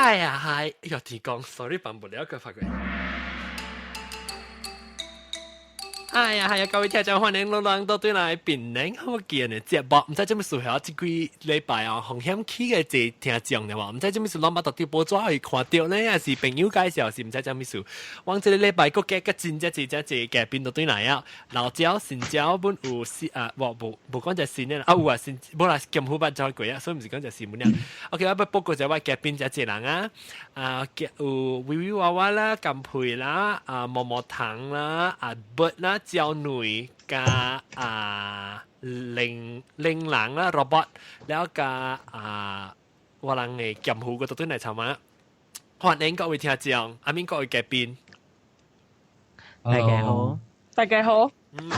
哎呀，係，哎呀，天光，sorry，辦不了，佢發覺。哎呀，係啊，各位聽眾歡迎攏來到對來檳榔好見的節目，毋知做咩事遐這幾禮拜啊，風險起嘅濟聽眾的話，毋知做咩事攏捌到啲報紙去看著呢，還是朋友介紹，是毋知做咩事。往這個禮拜閣加個真正濟真濟嘉賓都對來啊，老椒、新椒本有新啊，無無無講隻新的啊，有啊新，無啦劍湖捌走過啊，所以毋是講隻新本了。OK，我欲報告一下我嘉賓遮濟人啊，啊有微微娃娃啦、甘佩啦、啊毛毛糖啦、啊 Bird 啦。焦女加啊靈靈人啦 robot，了加啊我人的劍湖個對來參嘛，歡迎各位聽眾，阿明各位嘉賓，大家好，大家好，嗯，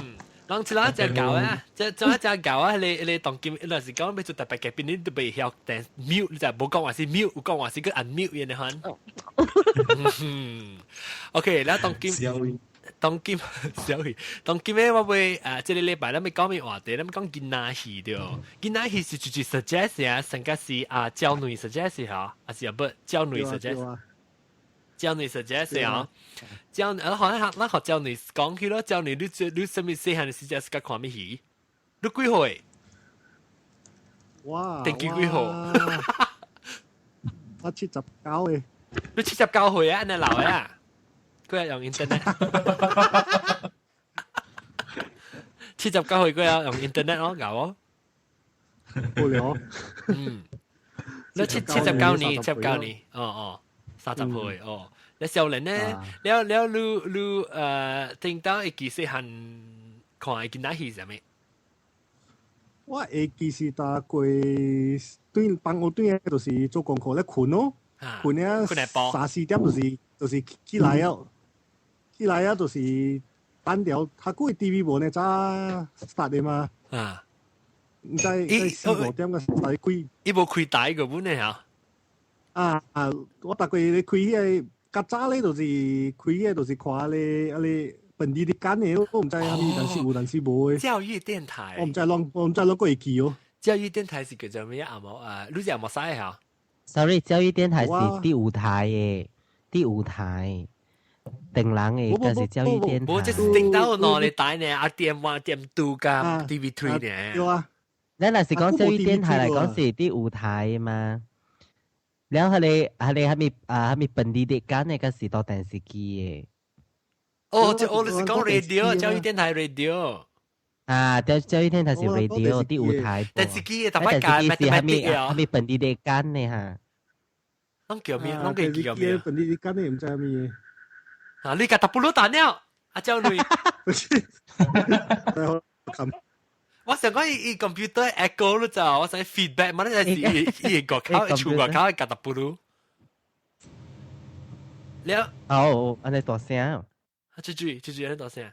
人一人隻狗啊，這做一隻狗啊，你你當今，若是講欲做特別嘉賓，你都袂曉但 mute，你就無講話是 mute，有講話是閣按 mute 的款。嗯，OK，了當今。當今小氣，當今咧我會啊，這個禮拜咱欲講咩話題？咱欲講囡仔戲對。囡仔戲是就是 suggest 啊，上個是啊焦女 suggest 嚇，還是啊不焦女 suggest？焦女 suggest 啊，焦啊好像咱學焦女講起咯，焦女你你啥物細漢的時陣是看咩戲？你幾歲？哇！定幾幾號？我79歲。你79歲啊？你老啊？佢係用 internet，79歲佢有用 internet 咯，搞哦。無聊。嗯，你79年，七十九年，哦哦，30歲哦。你少年呢？了了，你你聽到會記細漢看囡仔戲啥物？我會記是大概對放學對就是做功課咧睏咯，睏了三四點就是起來了。起來啊，就是單調，較久的 TV 無呢早 start 的嘛。啊！毋知在四五點個才開。伊無開台個本的嚇。啊啊！我逐個咧開彼個，較早咧就是開彼個，就是看咧啊咧本地的間的，我毋知啥物，但是有，但是無的。教育電台。我毋知攏，我毋知攏閣會記哦。教育電台是叫做咩啊？無啊，你是有無使嚇？Sorry，教育電台是第五台的，第五台。定人的，但是教育電台。無，這是頂到兩個台呢，啊點 one 點 two 加 TV three 呢。對啊。咱若是講教育電台來講是第五台嘛。了後來後來蝦米啊蝦米本地的間那個是到電視機的。哦，這我是講 radio，教育電台 radio。啊，教教育電台是 radio 第五台。電視機的，特別間，電視機是蝦米蝦米本地的間的哈。攏叫咩？攏叫咩？本地的間的毋知蝦米。啊！你甲特布魯蛋了，阿焦女。我想講伊伊 computer echo 咯就，我想 feedback 嘛，你是伊伊個口厝外口甲特布魯。了。哦，按呢大聲。啊，這句這句按呢大聲。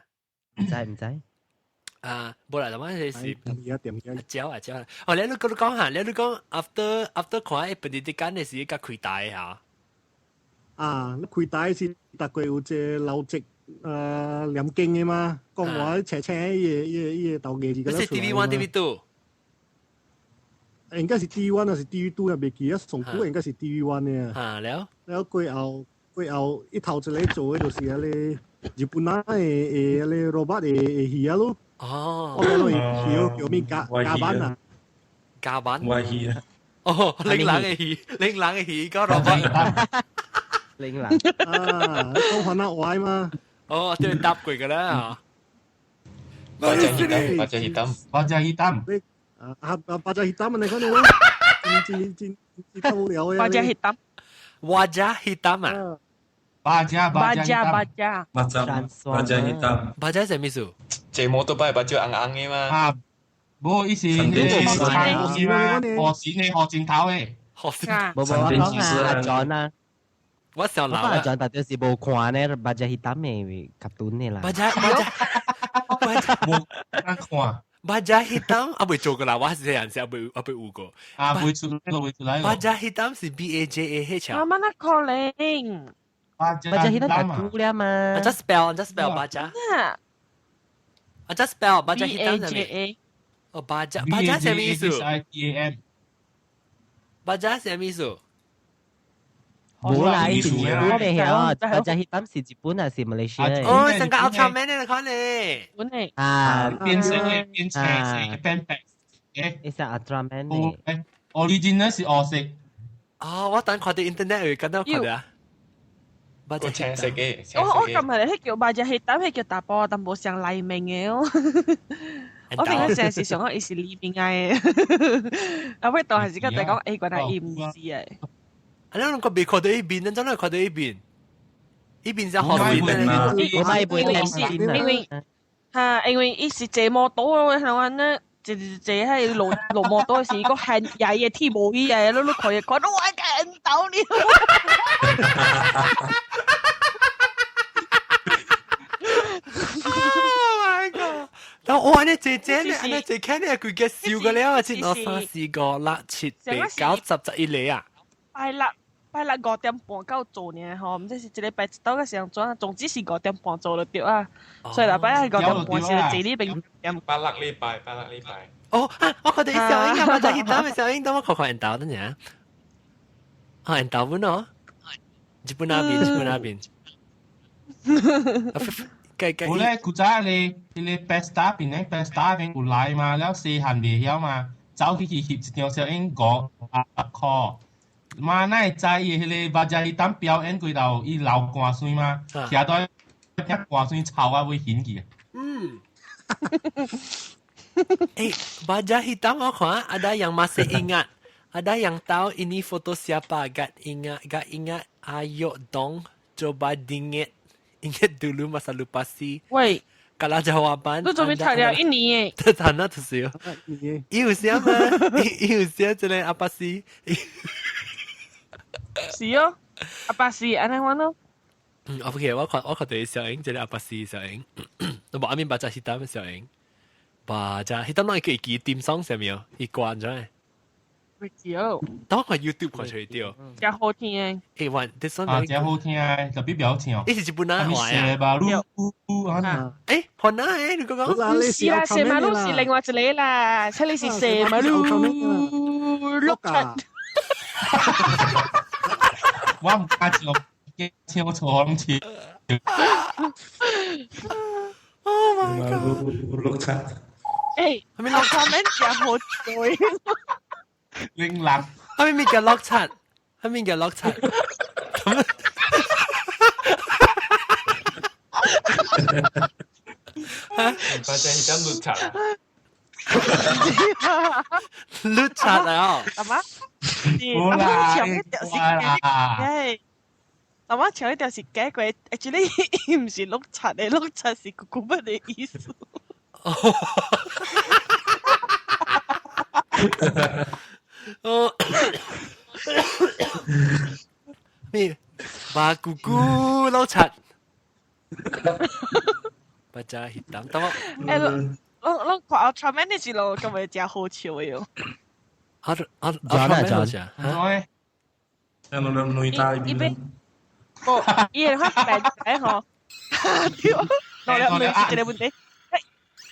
毋知毋知。啊，無啦，我是是焦啊焦啊。哦，你你講講下，你你講 after after 看本地的間的時，較開台嚇。啊！你開台是逐個有一個老職念經的嘛，講話斜斜伊個伊個伊個頭家字。這是 TV one TV two？應該是 TV one 還是 TV two 啊？袂記啊，上古應該是 TV one 的。啊了。了過後過後，伊頭一個做的就是彼个日本仔的的彼个 robot 的的戲啊咯。哦。我講伊叫咩加加班啊？加班。我戲啊。哦，拎人的戲，拎人的戲，個 robot。拎人啊，講番仔話嘛。哦，對，答過噶啦。 Baja hitam, baja hitam. Baja hitam. 啊啊，baja hitam 你講你講，真真真真無聊的。 Baja hitam。 Wajah hitam 啊。 Baja baja baja。 Baja baja hitam。 Baja 啥物意思？這摩托擺把酒紅紅的嘛。啊，無伊是那個長線嘛，河線的河鏡頭的。河線。無無，我講啊，阿 John 啊。我想老啊！阿 John 大就是無看呢，baja hitam 的卡通的啦。 Baja baja baja 無看。 Baja hitam 啊未做過啦，我是這樣子啊未啊未有過。啊未出未出來。 Baja hitam 是 B A J A H 啊。媽媽可能。 Baja hitam 卡通了嘛。 Just spell just spell baja。啊 just spell baja hitam 係咩？哦，baja baja 啥物意思 B A J A H I T A M。 Baja 啥物意思？冇啦，伊是日本嘅哦，Baja Hitam 是日本還是馬來西亞？哦，成個 Ultraman 你看咧。本嚟啊，變成嘅變青色變白嘅。伊是 Ultraman 嘅。 Original 是黑色。哦，我等看到 internet 會感到看到啊。個青色嘅，我今日迄叫 Baja Hitam，迄叫大波，但無上黎明嘅哦。我平時成日想講伊是黎明嘅，啊，尾當時個就講，誒，原來伊毋是嘅。啊，你攏個未看到伊面，你怎會看到伊面？伊面是好面啊！我買杯因為嚇，因為伊是坐摩托嘅，係咪呢？坐坐喺路路摩托時，個行曳嘅天無伊嘅，你看伊看到我見到你。Oh my god！但我呢姐姐呢，呢姐姐呢，佢嘅笑嘅了，七二三四五六七八九十十一個啊！拜六拜六5點半到做呢吼，毋知是一禮拜一到個時陣，總之是5點半做就對啊。所以禮拜五5點半是坐呢邊。拜六禮拜，拜六禮拜。哦啊！我覺得小英啊，我就去打小英，等我看看人到等下。啊，人到本哦，日本那邊，日本那邊。我咧古早咧，迄個 Pesta 邊咧，Pesta 邊有來嘛，了細漢袂曉嘛，走去去翕一張相影500塊。嘛，哪會知伊迄個 Baja Hitam 表演幾道，伊流汗水嘛，徛到遐汗水臭啊，會顯去。嗯。Eh, Baja Hitam aku ada yang masih ingat. Ada yang tahu ini foto siapa? Gak ingat, gak ingat. Ayo dong, coba dinget. Ingat dulu masa lupa si. 喂， kalau jawapan 你做咩讀了一年嘅？這談那就是哦。伊有寫嗎？伊有寫這個阿巴斯。是哦，阿巴斯，按呢款咯。嗯，OK，我看到小英，這個阿巴斯小英，都無阿面 Baja Hitam 小英，Baja Hitam 攏會記點爽啥物哦？伊關咗嘅。會記哦。當我看 YouTube 看出來掉。真好聽嘅。欸，one this one 啊，真好聽啊，特別表情哦。伊是日本人話啊。馬路啊。欸，番仔誒，你講講。唔是啦，射馬路是另外一個啦，這裡是射馬路六七。我唔敢唱，唱錯攏笑。 Oh my god！六七。欸，係咪六七名真好對。零六，係咪叫六七？係咪叫六七？咁啊！Baja Hitam 六七啊！六七啊！阿媽，阿媽唱一條是假，阿媽唱一條是假過，actually 伊毋是六七的，六七是姑姑乜的意思。哦，咩？馬姑姑老七，Baja Hitam，等我。欸，攏看 Ultraman 的時候，感覺真好笑的喲。啊啊啊！啥？啊？伊伊無，伊會發變出來吼。對，落了唔是這個問題。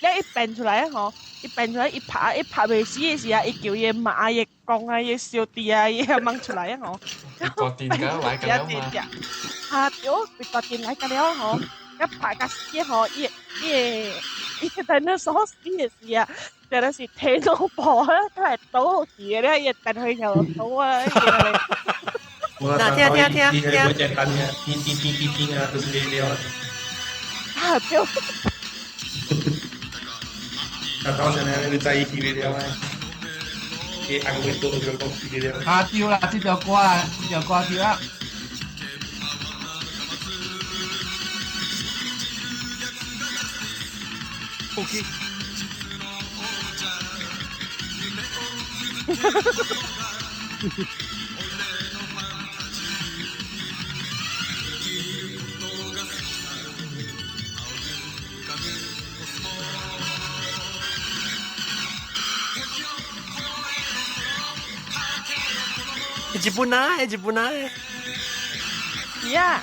你一變出來吼，一變出來，伊拍伊拍袂死的時啊，伊叫伊媽、伊公啊、伊小弟啊，伊掹出來吼。個電㗎來緊了嘛？啊對，被電來緊了吼，一拍甲死吼，伊伊伊等那鎖死的時啊，真的是天都破啊，佢係倒落去的咧，伊等佢就倒啊。嗱，聽聽聽聽。叮叮叮叮叮啊，都是呢啊對。啊，當時咧，你在意起了啊？你按個多就講起了。啊對啦，這條歌啦，這條歌對啦。 OK。日本啊，日本啊。是啊。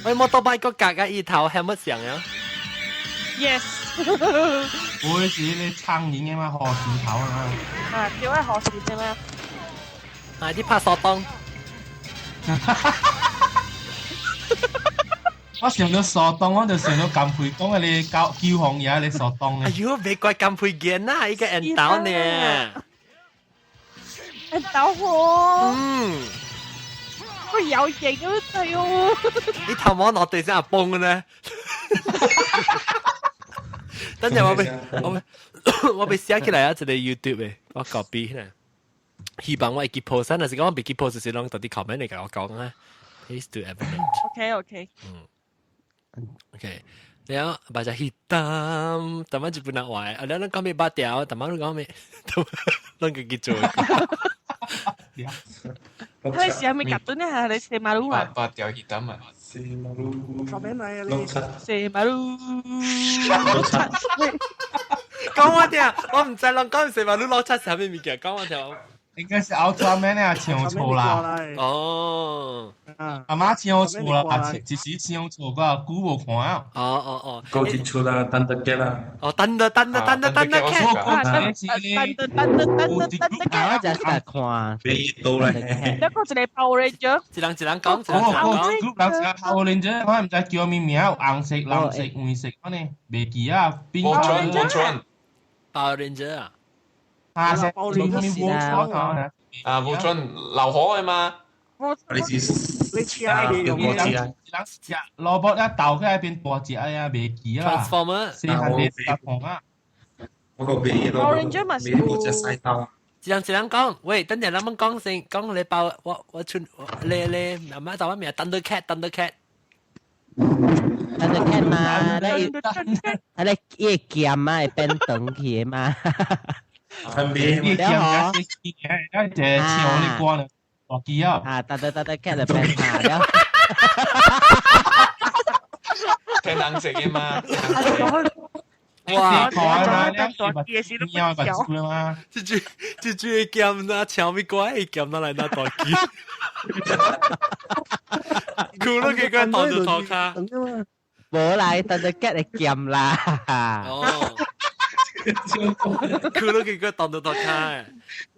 喂，摩托拜個格格伊頭係乜上啊？是 Yes。會是你撐人嘅嘛，河線頭啊。啊，叫我河線啫嘛。啊！你拍掃檔。我想到掃檔，我就想到金培講嘅你教叫行嘢，你掃檔。哎呦，別怪金培健啦，依個人豆呢。人豆喎。嗯。佢有型啊，對哦。你頭毛落地先係崩嘅呢？等陣我被寫起來啊！一個 YouTube 嘅，我 copy 呢。希望我會記 post，但是講我未記 post，就是攏到啲 comment 嚟共我講啊。Please do evident。 OK。嗯。OK，然後把只去擔，擔乜就不能壞，啊，你攏講咩八條，擔乜攏講咩，攏個記住。佢是係咪夾到呢？係你四馬路啊？八條去擔啊！四馬路。四馬路。講我聽，我唔知攏講四馬路落七係咩物件，講我聽。應該是 Ultraman 啊，唱錯啦。哦，阿媽唱錯啦，一時唱錯個久無看啊。哦哦哦，高鐵出啦，等得嘅啦。哦，等得等得等得等得等得等得等得等得我就係看。俾到啦。一個一個 Power Ranger。一人一人講，一人一人講。 group 人一個 Power Ranger，我唔知叫咩名，紅色、藍色、黃色，我呢未記啊。邊個？Power Ranger 啊。啊！成啊！啊，無准流河嘅嘛？你是你知啊？我知啊！人只蘿蔔一豆佢喺邊大隻啊，未記啊！ Transformer，四行你搭紅啊！我個尾蘿蔔，尾隻細刀。一人一人講，喂，等陣咱們講先，講你包我出你你媽媽就我名 Thundercat Thundercat。 Thundercat 嘛，你係你伊劍嘛，會變長去嘛。分別伊劍也是嘅，一隻唱你歌呢，大機啊！啊，得得得得，cat 就變下了。聽人食嘅嘛。哇！你要把嘛？這句這句劍那唱咪歌，劍拿來那大機。哭了給個當做頭卡。無來，等得 cat 會劍啦。哦。骷髏佢個當到當卡，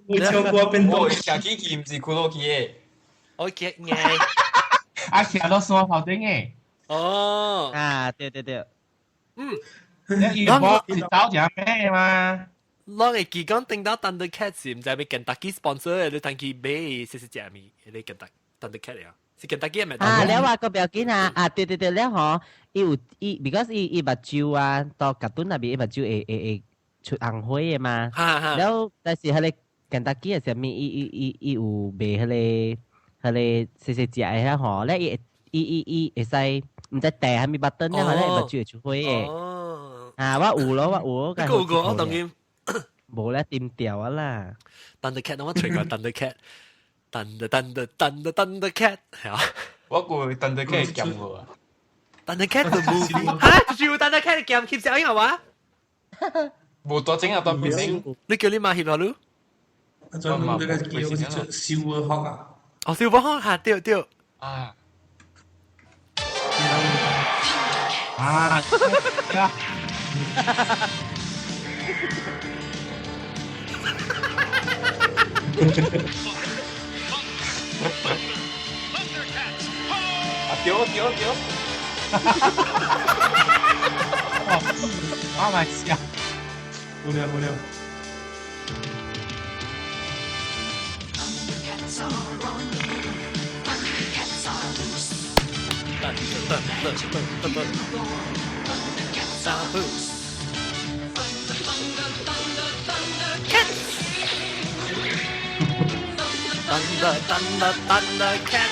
我唱歌變我下機器唔是骷髏機嘅，我記嘅，啊，徛到山頭頂嘅。哦，啊，對對對，嗯，你我是走只咩嘛？我會記講頂到 Thundercat 是唔知咪肯德基 sponsor 嘅，你等佢買食食食咪，你肯德 Thundercat 啊，是肯德基咪？啊，你話個表件啊，啊，對對對，你嗬，伊有伊，because 伊伊目睭啊，到日本那邊伊目睭會會會出紅火嘅嘛。然後但是彼個肯德基嘅啥物，伊伊伊伊有賣彼個彼個細細隻嘅遐吼，咧伊伊伊伊會使毋知掟啥物 button 咧，咧目睭會出火嘅。啊，我有咯，我有。你有過我當然。無咧，點掉啊啦！Thundercat 我隨過 Thundercat。Thunder Thunder Thunder Thundercat 係啊！我估 Thundercat 係劍喎。 Thundercat the movie 嚇，就是有 Thundercat 劍翕相係嘛？無多整啊，多變成。你叫你媽翕下嚕？我專門這個叫做silver hawk 啊。哦，silver hawk 嚇，對對。啊。啊！啊對對對！我咪笑。無聊無聊。 Thunder Thunder Thunder Cat。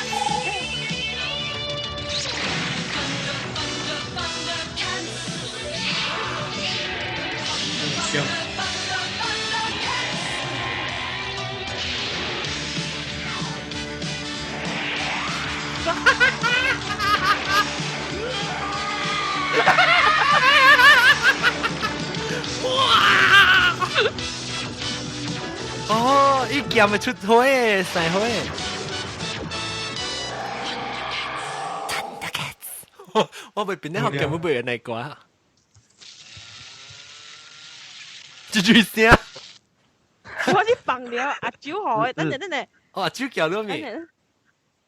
笑。哇！哦，伊劍會出火的，生火的。Thundercats，我未變得學劍會背人嚟歌。一句聲。我是放了阿酒好的，等陣等陣。哦，阿酒叫咗未？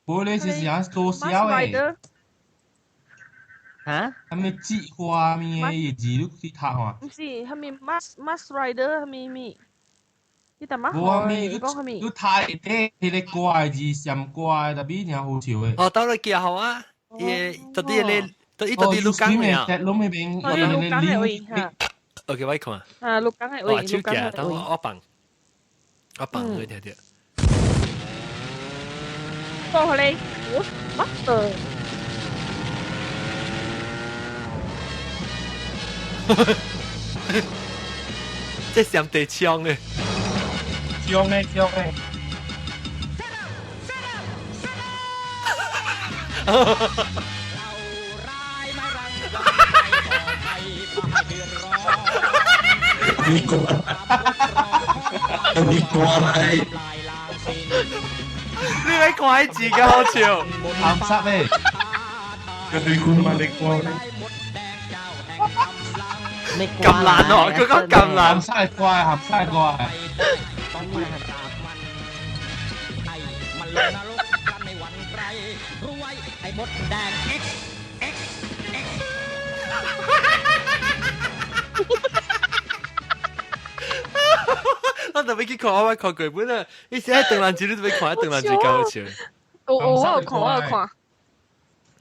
無咧，是啥多少的？嚇？係咪字花咩字你去讀啊？唔是，係咪 Mask Rider 係咪咩？你大媽無啊咪，你講係咪？你讀一啲彼個歌的字，上歌的，特別真好笑的。哦，到咗記好啊！伊到底你到底到底錄講未啊？攏那邊，哦，錄講的位嚇。 OK，我看。啊，錄講的位，哦，手機，等我我放，我放佢聽聽。放好咧，我乜的？這上地槍嘅，槍嘅槍嘅。你講，你講嚟，你喺怪字嘅好笑，鹹濕咩？你講嘛，你講。咁難哦，佢講咁難。鹹濕怪，鹹濕怪。我特別去看，我看劇本啊！伊寫喺鄧蘭子，你特別看，鄧蘭子夠好笑。我有看，我有看。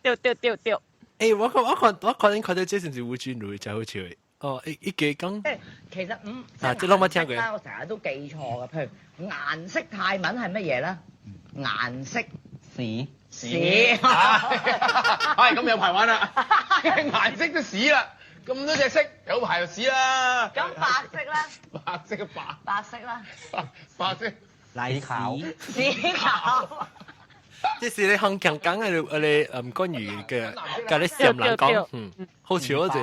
對對對對。欸，我看我看我可能看到這是唔是吳君如真好笑的。哦，一一個講。其實五啊，這攏冇聽過。我成日都記錯嘅，譬如顏色泰文係乜嘢咧？顏色屎屎。係咁有排玩啦，顏色都屎啦，咁多隻色有排就屎啦。咁白色咧？白色嘅白。白色啦。白白色。奶球。屎球。這是你香港講嘅，你吳君如嘅，教你閃人講，嗯，好笑嗰隻。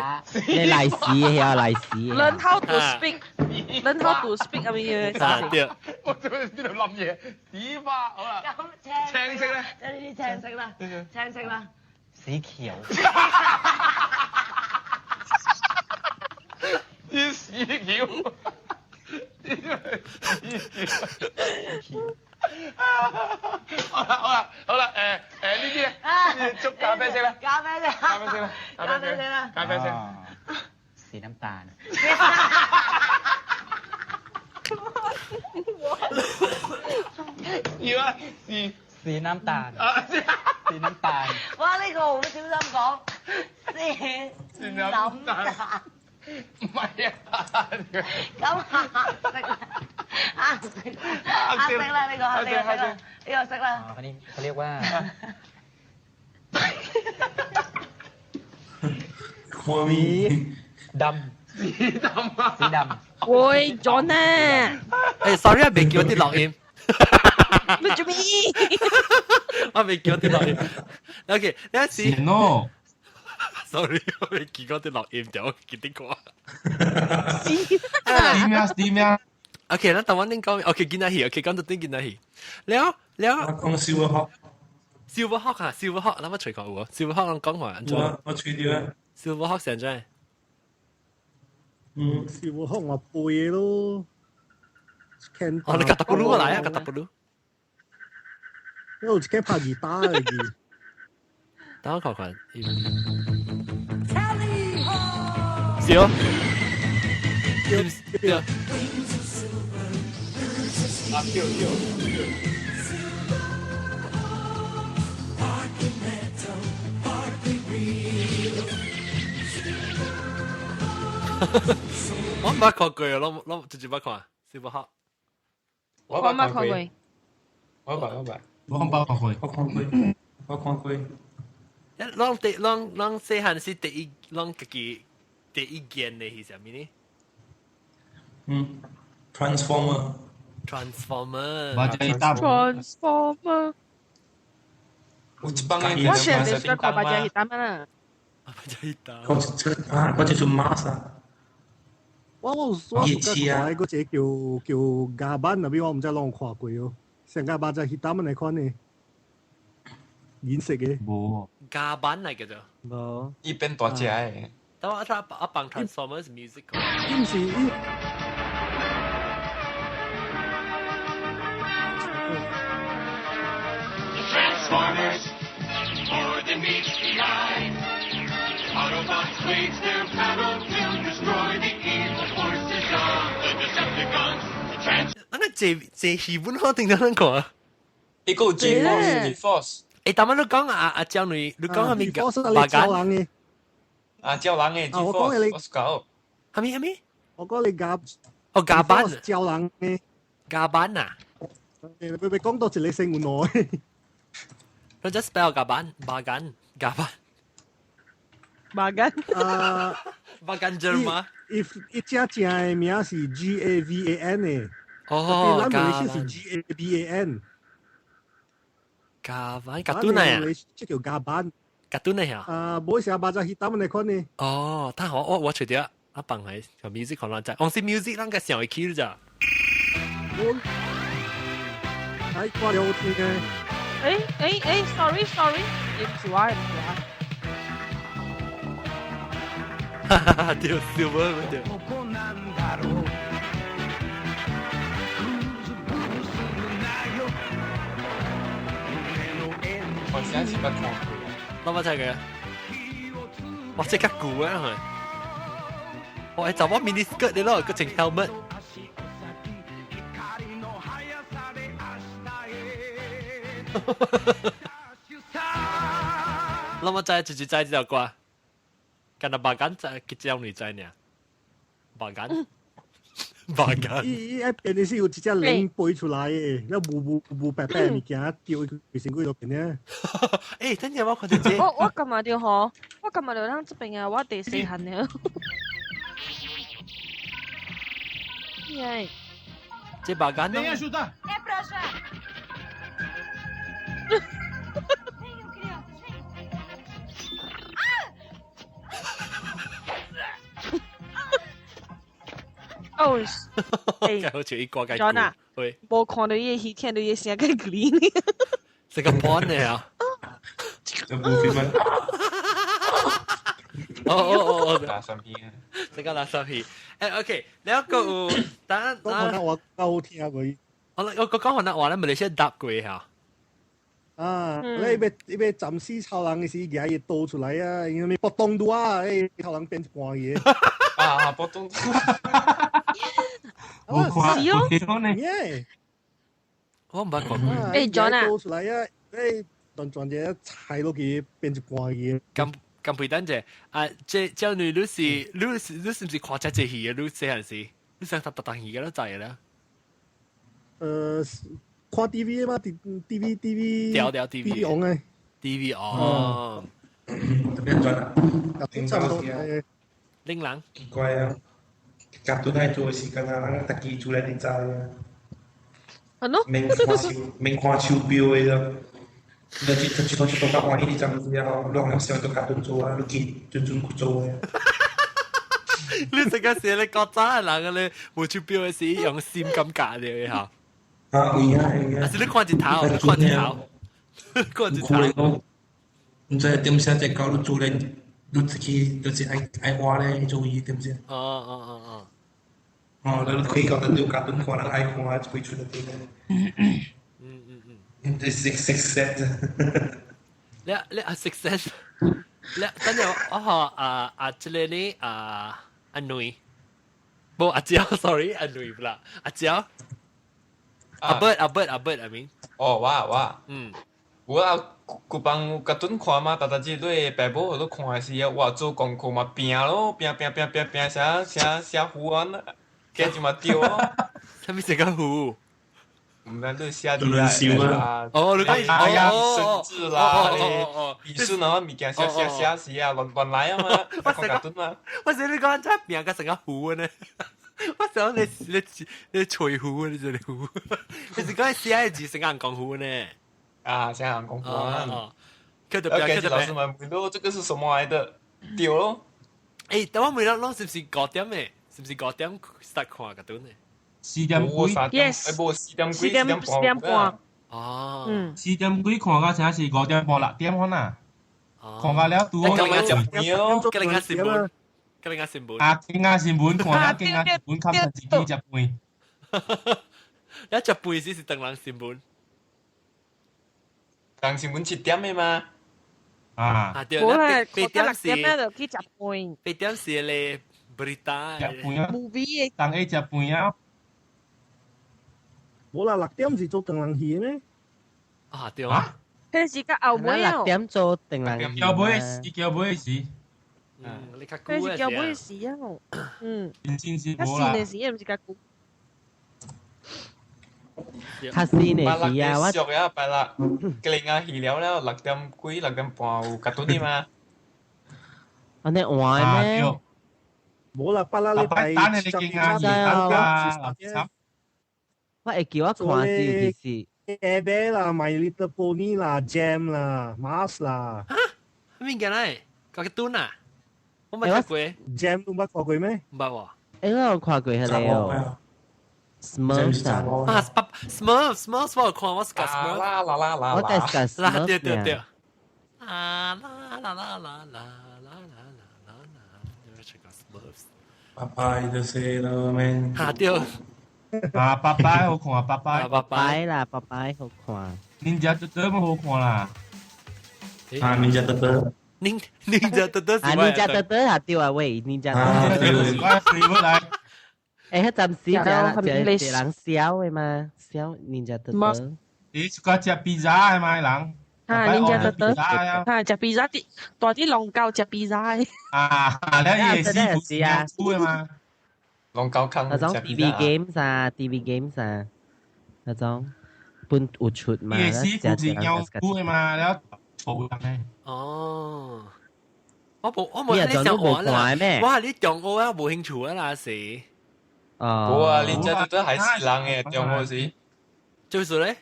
你賴屎啊，賴屎。 Learn how to speak, learn how to speak 咁樣。啊對。我做咩邊度諗嘢？屎花好啦。咁青色咧？即係呢啲青色啦，青色啦。屎橋。啲屎橋。啲屎橋。好啦好啦好啦，誒呢啲咧，捉咖啡色咧，咖啡色，咖啡色啦，咖啡色啦，咖啡色，屎น้ำตาล。要啊，屎屎น้ำตาล，屎น้ำตาล。哇！呢個好小心講，屎น้ำตาล，唔係啊，咁黑色啦，黑色，黑色啦呢個，呢個色啦，呢個色啦。อ๋อนี่เขาเรียกว่า สี ดำ สีดำ สีดำ 喂，John 啊！誒，sorry 啊，未叫啲錄音。你做咩？我未叫啲錄音。OK，你一時。 No。 Sorry，我未見過啲錄音就我記得過。點啊點啊？OK，咱台灣恁講，OK，囡仔戲，OK，講到啲囡仔戲。了了。我講小學。小學啊，小學，咱乜隨講有無？小學人講話，我我隨掉啊。小學成怎？嗯，小學我背咯。哦，你夾達布魯過來啊，夾達布魯。因為我自己拍吉他嚟嘅。等我看看。是哦。對。啊跳跳。我唔捌看過啊，攏攏直接捌看，是不好。我捌看過。我捌我捌。我捌看過。我看過，我看過。攏第攏攏細漢是第一，攏家己第一件的是啥物呢？嗯，Transformer。 Transformer。 Transformer。有一幫人我現在是看巴加希達嘛。巴加希達。我這啊，我這做馬啊。我我我有看嗰隻叫叫加班那邊，我唔知啷看過哦。成個巴加希達們來看呢，銀色嘅。無。加班嚟嘅啫。無。伊變大隻嘅。但我我我幫 Transformers music。伊毋是伊。than meets the eye. Autobots wage their battle to destroy the evil forces of the Decepticons. The trans 那個這這戲本我定得咱講。一個 G Force G Force。誒，但係你講阿阿張女，你講係咪白間？啊，叫人嘅 G Force，我搞。係咪係咪？我講你夾。哦，夾班。叫人嘅。夾班啊？你你講多一個聲有耐。你 just spell 夾班，巴間，夾班。巴間。啊，巴間字嗎？一一隻正嘅名是 G A V A N 嘅。哦，咱馬來西亞是 G A B A N。夾班，夾敦啊？這叫夾班。夾敦啊？啊，冇成巴扎去打乜嚟看呢？哦，他好，我我除掉啊，放係個 music 可能在，我是 music 咱個上會起咋。我，哎，掛了聽嘅。誒誒誒，sorry sorry，唔是我，唔是我。哈哈哈！對，笑冇對。我上次捌看過，我捌睇過。哇！這較舊啊，係。我係就我 mini skirt 你咯，個整 helmet。我冇知，就是知這條歌。敢若白間知，結招女知呢？白間，白間。伊伊一邊的是有一隻龍飛出來的，那霧霧霧白白物件掉去身軀落邊呢。欸，等陣我看到這。我我感覺著吼，我感覺著咱這邊啊，我第細漢了。耶！這白間咯。É pra já. 哦，好似一個雞。 John 啊，無看到伊戲，聽到伊聲個 green。食個 porn 呢啊！就冇片嗎？哦哦哦哦，垃圾片，食個垃圾片。誒，OK，你一個有，等等我夠聽過。我我講雲南話咧，咪你先答過嚇。啊！你欲欲暫時超人的時，舉伊刀出來啊！因為搏動拄啊，誒，超人變一半去。啊！搏動。我看，我睇到呢。我唔捌看過。誒，John 啊！刀出來啊！誒，斷斷只踩落去變一半去。咁咁陪等者啊！這這女你是你是你是唔是看這這戲嘅？你細漢時，你想特特特戲嘅都知啦。看 TV 嘛，T TV TV 掉掉 TV TV on 嘅 TV 哦。特別轉啊！差唔多。玲人。奇怪啊！夾到係做時間啊，特技做嚟你知啊。係咯。免看手，免看手錶的咯。你這這這這這歡喜，你知唔知啊？亂了小都夾到做啊，你記準準去做的。你這個是你國早的人咧，無手錶的時用心感覺的嚇。啊，有影有影。啊是你看一頭，你看一頭，看一頭。毋知點寫只狗，你做咧，你自己就是愛愛畫咧，做伊點寫。哦哦哦哦。哦，你開到你就夾頓看人愛看，開出來對咧。嗯嗯嗯。你 six sense。你你啊 six sense。你等陣我學啊啊，這個呢啊阿女，無阿嬌，sorry 阿女不啦，阿嬌。阿伯阿伯阿伯，I mean。哦，我我。嗯。我啊，旧帮甲阵看嘛，逐逐日对爸母都看的时啊，我做功课嘛拼咯，拼拼拼拼拼，写写写符安，计就嘛对咯。啥物写个符？毋知你写字啊？哦，你讲哎呀，生字啦，笔顺啊，物件写写写时啊，乱乱来啊嘛，我看卡通嘛。我说你讲这拼甲成个符呢？我想你你你吹胡，你這個胡，你是講寫的字成個人講胡呢？啊，寫人講胡啊！佢就變，佢就老師們問到這個是什麼來的？對咯。誒，等我問啦，攏是唔是五點的？是唔是五點 start 看卡通的？四點幾？Yes。誒，無四點幾，四點四點半。哦。嗯。四點幾看到才是五點半六點可能。看到了拄好。今日食飯咯，今日食飯。今日新聞。啊，今日新聞看啦，今日新聞看自己食飯。一食飯時是唐人新聞。唐新聞7點的嘛？啊。啊對，無啦，八六點咧就去食飯。 8點是咧 berita。食飯啊，movie 嘅。當下食飯啊。冇啦，6點是做燈籠戲咩？啊對啊。彼是較後尾六點做燈籠戲。叫尾時，叫尾時。嗯，你較久彼是叫尾時啊，嗯。真是較無啦。新的時，毋是較久。較新的時啊，我俗啊，拜六，格林啊去了了，6點幾6點半有較短啲嘛。安呢換咩？冇啦，拜六禮拜等你經啊，啊，我會叫我看是其實。咖啡啦，My Little Pony 啦，Jam 啦，Mars 啦。嚇？咩嘢嚟？個短啊？我冇睇過。 Jam 都捌看過咩？唔捌喎。欸，我有看過彼個哦。Smurfs 啊。啊，Smurf，Smurf 我有看，我是講 Smurf。啦啦啦啦我係講 Smurf。對對對。啊啦啦啦啦啦啦啦啦啦，你咪講 Smurfs。拜拜就是咯，咩？嚇對。啊，拜拜好看啊，拜拜。拜拜啦，拜拜好看。 Ninja Turtle 好看啦。啊，Ninja Turtle。 Ninja Turtle 啊，Ninja Turtle 啊，對啊，喂，Ninja Turtle。我 favorite 來。欸，彼陣時一個人痟的嘛，痟 Ninja Turtle。你一個食披薩的嘛人？啊，Ninja Turtle 啊，食披薩啲大啲龍狗食披薩的。啊，你個師傅是啊，出的嘛？龍狗坑那種 TV games 啊，TV games 啊，那種本有出嘛。伊個師傅是鳥出的嘛，了錯人的。哦，我無你想玩啦，我係你中學啊，無興趣啊啦是。哦。無啊，你這都還是人的中學時。就是咧。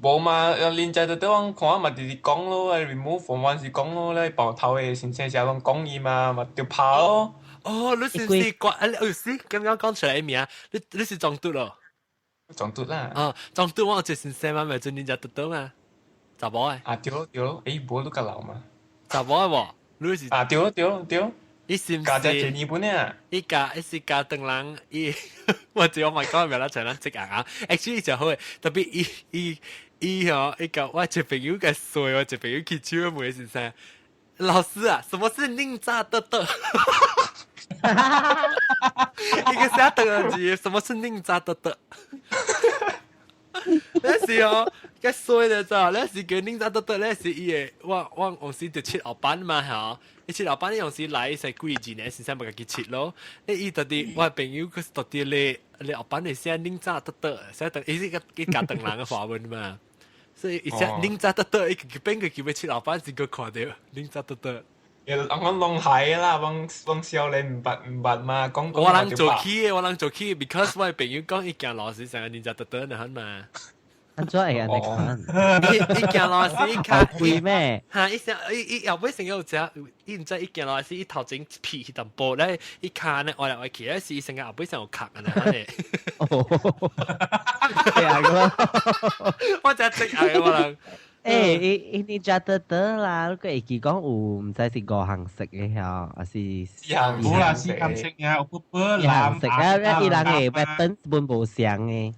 無嘛，恁這都我看嘛，直直講咯，remove 防範是講咯，咧爆頭的先生成日攏講伊嘛，嘛就拍咯。哦，你是唔是掛？啊，你是剛剛講出來名，你是撞嘟咯？撞嘟啦。啊，撞嘟我就先生嘛，咪做恁家嘟嘟嘛，查某的。啊對對，欸，無你較老嘛？查某的無？你是？啊對對對。伊是毋是？加只一年半啊？伊教伊是教唐人，伊我只我咪講咪啦，像咱職啊，actually 就好嘅，特別伊吼，伊教我一朋友嘅衰，我一朋友去手問先生，老師啊，什麼是寧扎得得？伊個寫唐字，什麼是寧扎得得？那是哦，較衰的咋？那是叫寧扎得得，那是伊個我往時就切後班嘛吼。伊切後班，伊有時來是幾字呢？先生咪家己切咯。伊到底我朋友佢到底咧，咧後班你寫寧扎得得，寫等伊是個伊教唐人嘅華文嘛。所以伊寫寧扎得得，伊邊個叫欲切後班先個看到寧扎得得。人講弄係啦，幫幫少年毋捌毋捌嘛，講我人做起的，我人做起，because 我朋友講伊行路時成個寧扎得得呢，嘛。安怎會按呢款？伊行路時較貴咩？嚇！伊成伊伊後尾成有隻，伊毋知伊行路時伊頭前皮一淡薄咧，伊跤呢歪來歪去，咧是伊成個後尾成有卡啊！呢。哦，係啊，我真係識我人。欸，伊伊你食得得啦，你閣會記講有毋知是五項色的吼，還是四項？無啦，四項色啊，有白藍色啊，伊人的 weapon 本無相的。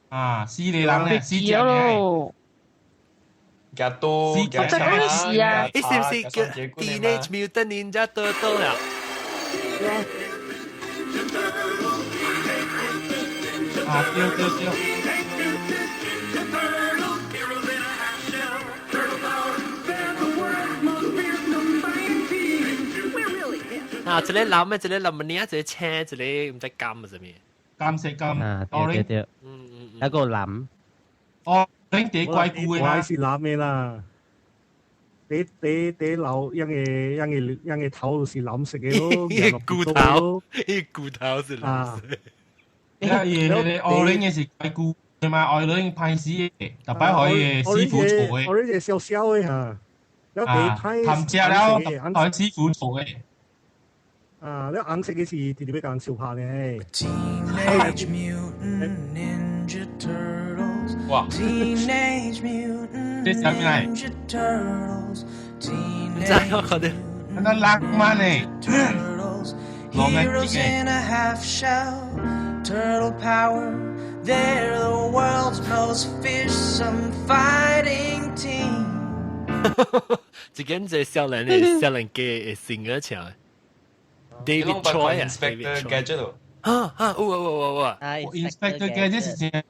啊，四個人咧，四隻咧。加多，加是啊，伊是毋是叫 Teenage Mutant Ninja Turtle 啊？啊，對對對。啊，一個藍的，一個藍物一個青，一個毋知金啊啥物。金色金，啊，對對對，嗯嗯，一個藍。哦，頂地怪舊的我是藍的啦。第老一個一個一個頭是藍色的咯，伊骨頭，伊骨頭是藍色。伊個 orange 是怪舊的嘛，orange 歹死的，逐擺予伊個師傅做的。 orange 小小的嚇，了第歹。含食了，予師傅做的。啊！你紅色嘅是直直欲共人相拍呢。哇！這啥物來？毋知我看著。那浪漫呢？浪漫的。 Turtle power, they're the world's most fearsome fighting team. 這間這少年的少年嘅 singer 唱 David Choi 啊 Inspector Gadget 咯。啊啊有有有有啊！Inspector Gadget 是真久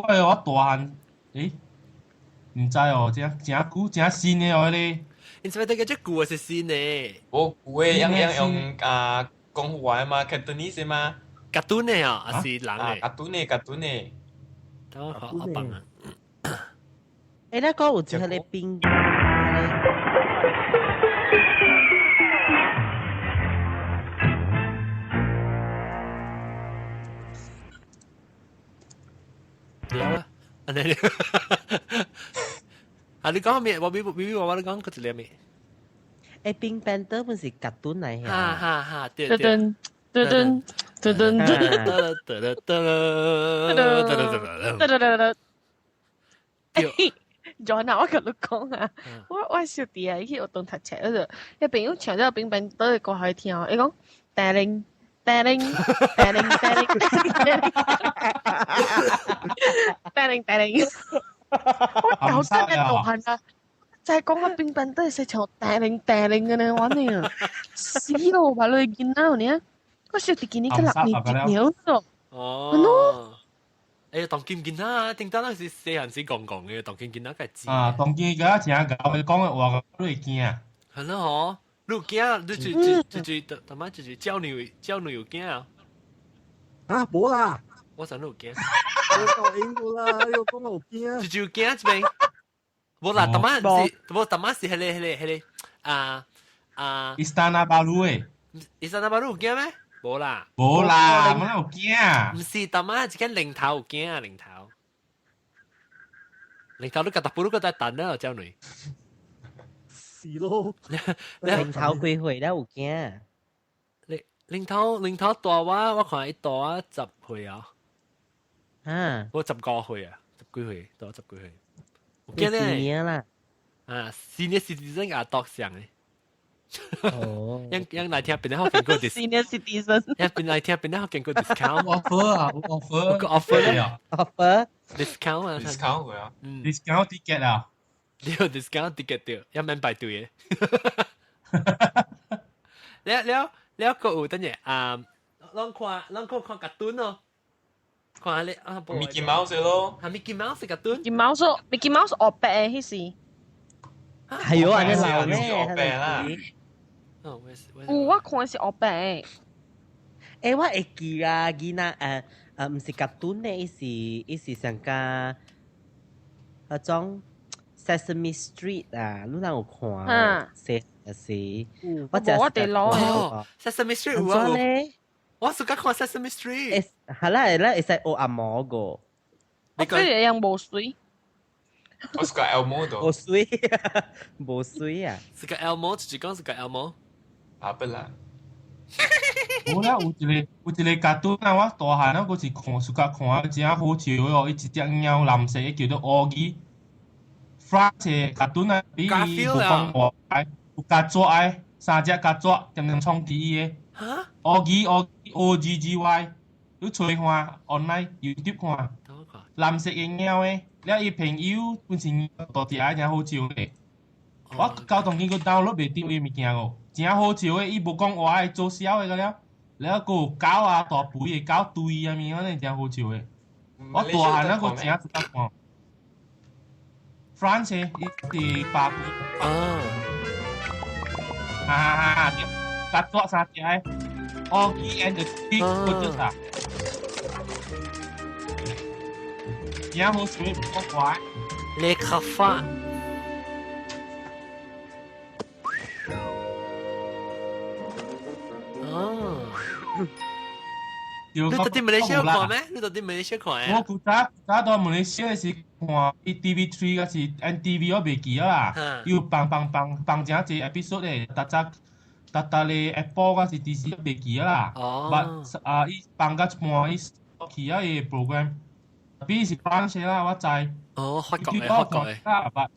的，我大漢，誒，毋知哦，真真久真新的哦，彼個。Inspector Gadget 舊的是新的。我舊的樣樣用啊講話嘛，Cantonese 嘛。卡通的啊，還是人的？卡通的，卡通的。等我看阿棒啊！誒，那個有一個冰。了啊！按呢，啊你講咩？我咪咪我你講個一個咩？誒，冰 Panther 本是卡通嚟嘅。哈哈哈！對對。噔噔噔噔噔噔噔噔噔噔噔噔噔。John 啊，我共你講啊，我小弟啊，伊去學堂讀冊嗰陣，伊朋友唱這個冰冰倒歌予伊聽，伊講叮鈴叮鈴叮鈴叮鈴叮鈴叮鈴，我搞真係大漢啊！就係講個冰冰都係識唱叮鈴叮鈴嘅呢，玩呢，死咯，話你囡仔呢？我小弟今年才6年一年咯。哦。誒，當今囡仔，頂當那是細漢時講講嘅，當今囡仔該知。啊，當今囡仔真𠢕，伊講的話你會驚。係咯，嗬，你有驚？你就就他媽就是教女教女有驚啊？啊，無啦。我想你有驚。我夠應過啦，你講我有驚。就驚這邊。無啦，他媽是，無他媽是彼個啊啊。伊斯坦納巴魯誒。伊斯坦納巴魯有驚咩？無啦，無啦，我哪有驚？毋是，大媽一間零頭有驚啊，零頭，零頭你個特布魯個在等啊，少女。是咯，零頭幾歲咧有驚？零頭零頭大我，我看伊大我10歲啊。啊，我10個歲啊，10幾歲，大我10幾歲。有驚咧？啦。啊，senior citizen 阿多上嘅。哦，樣樣來聽邊個見過 senior citizen，樣邊來聽邊個見過 discount offer 啊，offer 個 offer 啊，offer discount 啊，discount 啊，discount ticket 啊，對 discount ticket 對，一免排隊嘅。了了了，個有等下啊，攏看攏看看卡通咯，看你啊，Mickey Mouse 咯，係 Mickey Mouse 卡通，Mickey Mouse，Mickey Mouse 學白嘅彼時。係喎，你老咧，白啦。有我看是黑白。誒，我會記啊，囡仔毋是卡通咧，伊是上加彼種 Sesame Street 啊，你若有看？細時，我我哋攞哦，Sesame Street 有啊，我暑假看 Sesame Street。係啦係啦，會使學阿毛個。我這個樣無水。我是個 Elmo 度。無水，無水啊！是個 Elmo，就是講是個 Elmo。啊不啦。無啦，有一個卡通啊，我大漢啊，閣是看，暑假看啊，真好笑哦！伊一隻貓藍色的叫做烏雞。France 的卡通啊，比伊無講話，有曱甴的，三隻曱甴，點點創起伊的。哈？烏雞烏 O G G Y，你揣看 online YouTube 看。藍色的貓的，了伊朋友本是大隻仔，真好笑的。我交當今閣 download 袂著伊物件哦，真好笑的，伊無講話，做痟的個了。了閣有狗啊，大肥的狗對啊物，安尼真好笑的。我大漢啊，閣真值得看。France 伊是法國。啊。哈哈哈！曱甴三隻的，Oggy and the Big 嗰隻啊。真好笑，無講話。你較法。哦，你到底馬來西亞看咩？你到底馬來西亞看？我古早早到馬來西亞是看 TV3 還是 NTV 我袂記啊啦。有放放放放真濟 episode 的，逐早逐逐个 Apple 還是 DC 袂記啊啦。哦。 But 啊，伊放到一半，伊去啊伊 program，比是France 啦，我知。哦，法國的，法國的。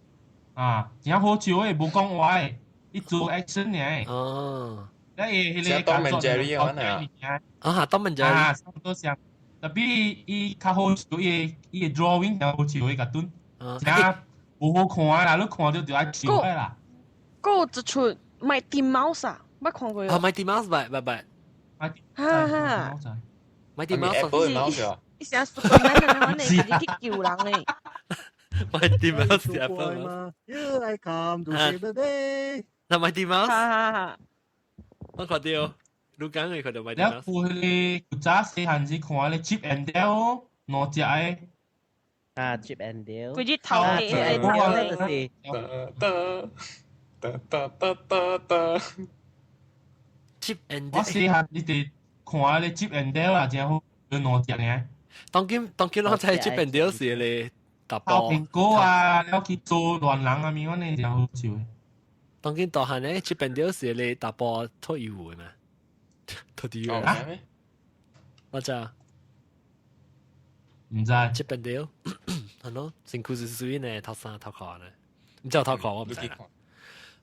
啊，真好笑的，無講話的，伊做 action 爾。哦。那伊彼個像 Tom and Jerry 咁啊！啊，Tom and Jerry 啊，差不多像。特別伊較好笑，伊伊個 drawing 較好笑，伊卡通。真無無好看啦，你看到就愛笑的啦。閣有一出 Mighty Mouse 啊，捌看過啊，Mighty Mouse 捌捌捌。哈哈，Mighty Mouse Apple Mouse 啊。伊成 Superman 啊，阮呢家己去救人呢。 Mighty Mouse 是 Apple Mouse。 Here I come to save the day。那 Mighty Mouse？哈哈哈。我看到，你講嘅看到 Mighty 了 Mouse。有彼個古早細漢時看彼個 Chip and Dale 兩隻的。啊，Chip and Dale。規隻頭嘅，頭嘅就是。噠噠噠噠噠噠。 Chip and 我細漢你哋看彼個 Chip and Dale 啊，真好，有兩隻呢。當今當今攏知 Chip and Dale 是咧大波。蘋果啊，了去做亂人啊，物款呢真好笑。當今大漢咧，Chip and Dale 是咧大波脫衣舞的嘛？脫衣舞啊？我知。毋知。 Chip and Dale 係咯，身軀是水呢，頭衫頭殼呢，毋知有頭殼我毋知啦。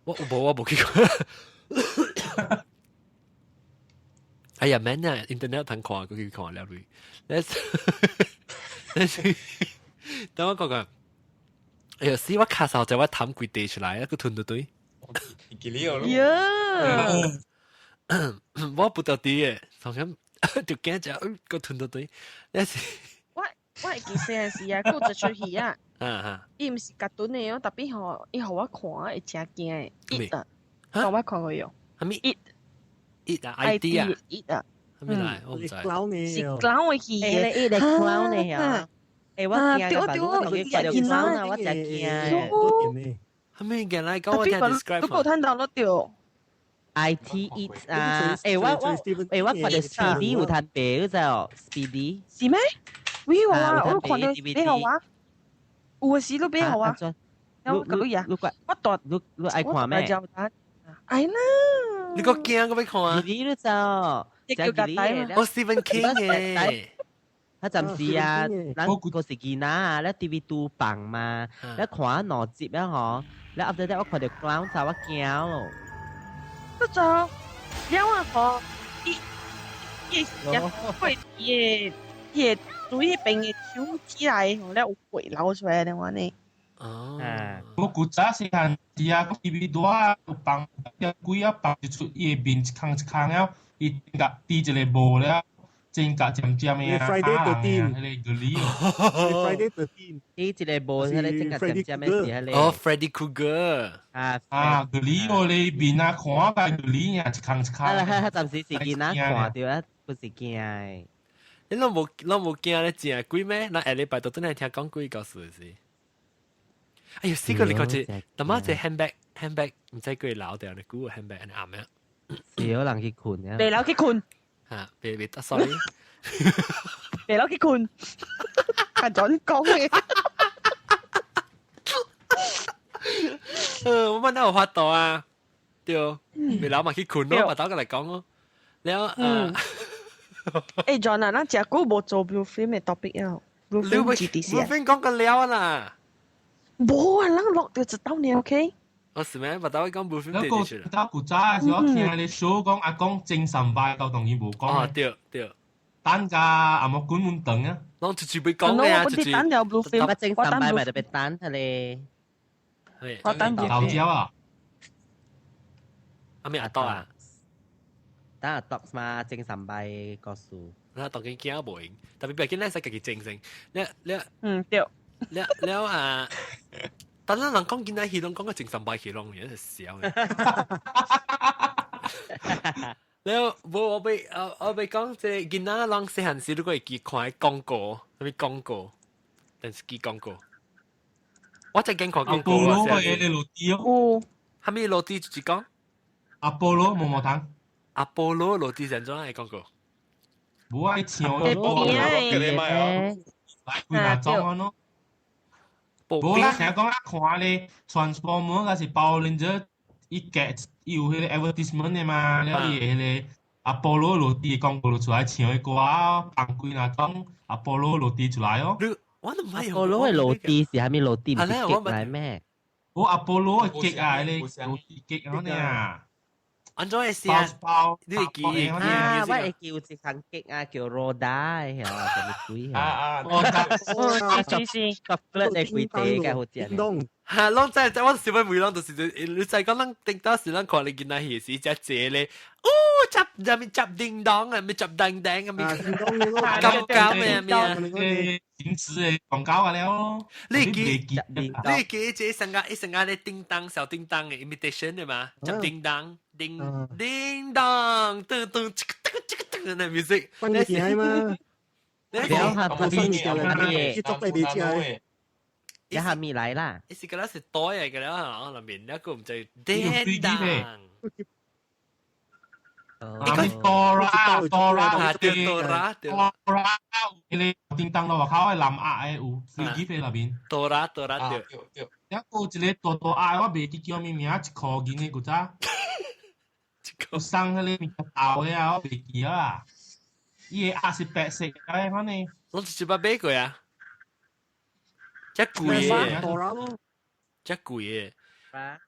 我無我無去看。哎呀，免啊，internet 通看，閣去看了類。你等我講講。哎呀，死我咳嗽就我痰規地出來，一個吞到對。記你哦。呀！我不得啲嘅，從咁就驚就個吞到對。你是我我會記細漢時啊，閣有一出戲啊。伊毋是卡通的哦，特別吼，伊予我看會誠驚的。It 啊，我捌看過喲。啥物？It It 啊，I D 啊，It 啊。啥物來？我毋知。是 clown 的戲。欸，伊個 clown 的呀。欸，我驚啊！我同佢看著 clown 啊，我真驚。啥物驚來講我聽 describe。都無聽到落著。 I T It 啊！欸，我我欸，我看著 Speedy 有攤白，你知哦？Speedy 是咩？喂，我我看著你予我，有的時你俾予我。有個女啊！我大你你愛看咩？愛啦！你個驚個欲看啊？你你知哦？叫個仔我 Stephen King 嘅。他暫時啊，咱嗰時囡仔啊，咧 TV 2放嘛，咧看兩集啊嗬，咧 after that 我看著 clown 就我驚咯。不就了啊嗬，伊伊是會伊伊對彼邊的手起來，吼，了有血流出來的款呢。哦，我古早細漢時啊，TV 2啊有放，鬼啊放一出伊的面一空一空了，伊甲滴一個帽了。真甲尖尖的啊， Friday 13，彼個理哦，Friday 13，伊一個帽，彼個真甲尖尖的是彼個。哦，Freddy Krueger。啊啊，個理哦，你面啊看個理啊，一空一空。啊，暫時是囡仔看著啊，不是驚的。你攏無攏無驚咧，正鬼咩？咱下禮拜都真係聽講鬼故事是。哎呀，試過你講一，淡仔一 handbag handbag 毋知鬼留掉，你估個 handbag 按呢暗咩？是有人去睏啊。袂留去睏。嚇，別別，sorry。袂留去睏，係準講嘅。我問到有法度啊，對，袂留嘛去睏咯，把頭過來講咯。了嗯，欸，John 啊，咱誠久無做 blue film 的 topic 啊，blue film GTC ，blue film 講過了啦。無啊，咱錄著一道爾，OK？哦，是咩？把頭講 blue film 對住啦。到古早的時我聽你 show 講阿講精神病到當然無講。哦，對對。等甲阿莫管滿頓啊！攏出去欲講嘅啊，出去。等了 blue film，我精神病咪特別等佢咧。我等老椒啊！阿咩阿多啊？等阿多嘛，精神病故事。那當然驚無用，特別別緊咱使家己精神。你你嗯對。了了啊！但咱人講囡仔戲攏講個精神病戲攏有是笑嘅。了無我欲我欲講這個囡仔攏細漢時，如果會記看廣告，啥物廣告，電視機廣告。我真驚看廣告啊！阿波羅嘅落地哦。啥物落地就是講？阿波羅毛毛糖。阿波羅落地是按怎嘅廣告？無愛唱阿波羅嘅來幾若種啊喏。無啦，聽講啊，看咧 Transformer 還是 Power Ranger，伊夾伊有彼個 advertisement 的嘛，了伊會彼個阿波羅落地廣告就出來唱的歌啊，放幾若種阿波羅落地出來哦。我都唔係阿波羅的落地是啥物落地？毋是結來咩？無阿波羅的結啊，彼個落地結安呢啊。按怎會是啊？包你會記？啊，我會記有一項結啊，叫羅達的，啥物鬼啊啊！是是，chocolate 的規地，較好食。嚇，攏在在我小妹妹攏就是你再講咱頂當時咱看你見那戲是只隻咧，哦，執入面執叮當啊，咪執叮叮啊，咪咁咁嘅咩啊？電視嘅廣告啊了。你記這成個一成個咧叮當小叮當嘅 imitation 嘅嘛？執叮當叮叮當，噔噔，這個這個這個這個 music。分嘅嘢嘛？你下分嘅，去做低啲啫。一下咪來啦！你是覺得是袋嚟嘅啦，裏面一個唔就叮當。你個多啦多啦，對多啦多啦，你叮當咯，靠係藍鴨嘅有飛機飛那邊。多啦多啦對對。一個一個大大鴨，我袂記叫咩名，1箍銀嘅古早。有送迄個物件豆嘅啊，我袂記啊。伊個鴨是白色嘅，反正。我一擺買過啊。遮貴嘅，遮貴嘅。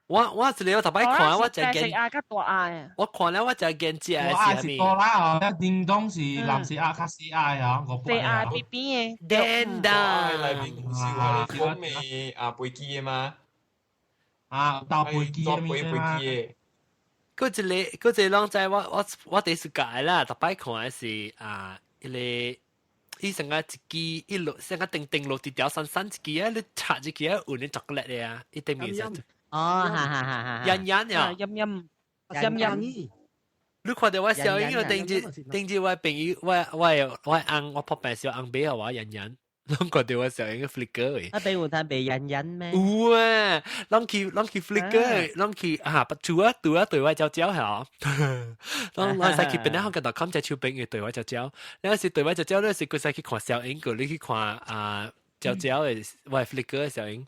我一個頭擺看，我就見。鴨較大鴨。我看了我就見食的是啥物？大啦哦，叮當是藍色鴨較細鴨啊，五細鴨邊邊的。叮當。內面有是話講咩啊飛機的嗎？啊，搭飛機的飛機的。嗰一個嗰一個攏知我第一次解啦，頭擺看的是啊，一個。伊成個一支一落，成個叮叮落一條散散一支啊，你插一支啊，有啲巧克力的啊，一定面色。哦，哈哈哈哈！欣欣呀，欣欣，欣欣。你看到我小英，我頂住頂住我朋友，我翁我撲病小翁買予我欣欣，攏看到我小英 Flickr 的。啊，俾有通賣欣欣咩？有啊，攏去 Flickr，攏去啊，除啊對啊對我招招嚇。攏攏使去邊個學個 .com 只手柄嘅對我招招，你是對我招招，你是佢使去看小英個，你去看啊招招的我 Flickr 的小英，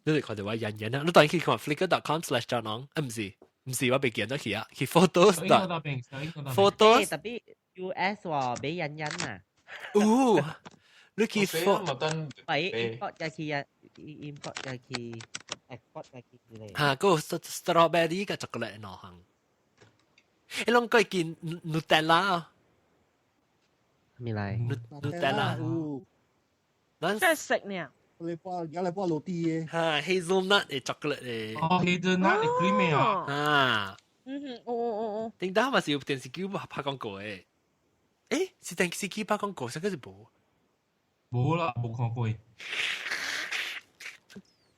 你就看到我欣欣啊，你當然去看 flickr.com/john 啊，唔是唔是，我未見得去啊，去 photos photos 特別 US 喎，俾欣欣啊。有。你去 photo 喂，import 入去啊，import 入去，export 入去之類。嚇，嗰個 strawberry 嘅巧克力兩項。你攏過見 Nutella 啊？咩嚟？Nutella。咱真係食呢？你包而家你包落啲嘅。嚇，hazelnut 嘅巧克力嘅。哦，hazelnut 嘅 cream 啊。啊。嗯哼，哦哦哦。頂當嘛是有電視機拍廣告嘅。誒，是電視機拍廣告，啥個是無？無啦，無看過。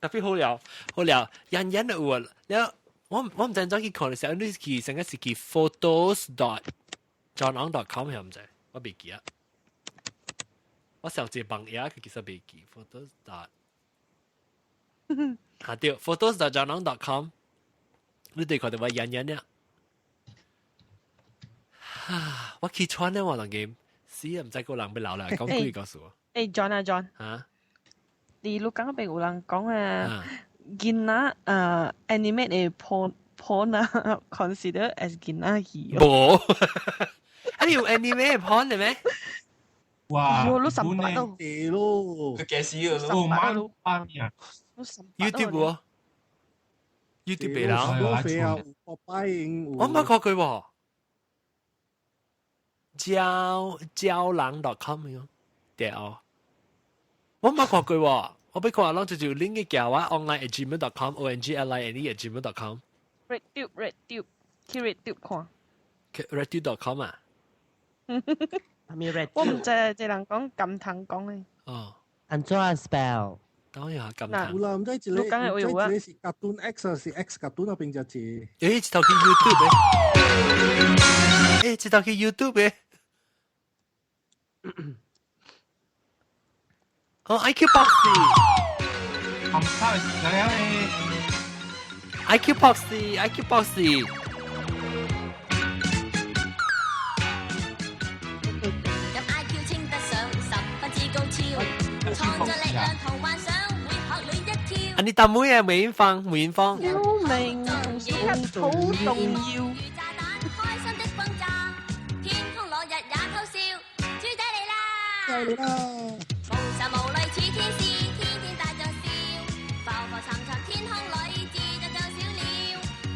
特別好料，好料，人人都有啊。了，我毋知怎去看的時候，你去成個是去 photos.johnong.com 係毋知，我袂記啊。我上一個網頁其實袂記 photos dot 啊對，photos.johnong.com，你對看到我人人了。啊，我起床了我當今，死啊！毋知個人欲留來講幾個數。誒 John 啊 John，嚇？你你講邊有人講啊？囡仔animate 的 porn porn 啊，consider as 囡仔戲。無，啊你有 anime porn 的咩？哇！喲，你十八都對咯，佢幾時咯？我蠻方便。 YouTube 喎，YouTube 未啦。我擺我冇看過喎。焦焦人 .com 樣，對哦。我冇看過喎，我俾看攏就 link 嘅叫我 online@gmail.com o n g l i n e@gmail.com。 RedTube RedTube 去 RedTube 看。 RedTube.com 啊？咩 Red？我唔知，這人講甘糖講的。哦。按怎 spell？當然係甘糖。有啦，毋知一個，毋知一個是 Cartoon X 啊，是 X Cartoon 啊，邊隻字？誒，一頭去 YouTube 嘅。誒，一頭去 YouTube 嘅。哦，IQ 博士。紅色係 IQ 博士，IQ 博士。入 IQ 稱得上十分之高超，創造力量同幻想會學你一跳。啊，你大妹啊，梅艷芳，梅艷芳。小明好重要。如炸彈，開心的轟炸，天空落日也偷笑，豬仔嚟啦！嚟啦！無愁無慮似天使，天天帶着笑，浮浮沉沉天空裏，自在像小鳥。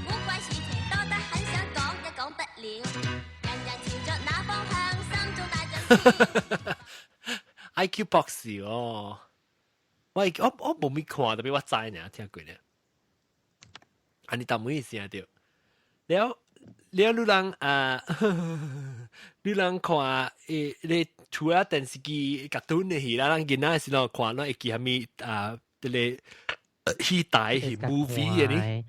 古怪事情多得很，想講也講不了。人人朝着那方向，心中帶着笑。 IQ 博士哦，我無咪看，特別我知呢，聽過呢。按呢逐每聲著。了了，你人啊，你人看你除了電視機卡通的戲啦，咱囡仔時陣看，攏會記啥物啊？這个戲台戲 movie 的呢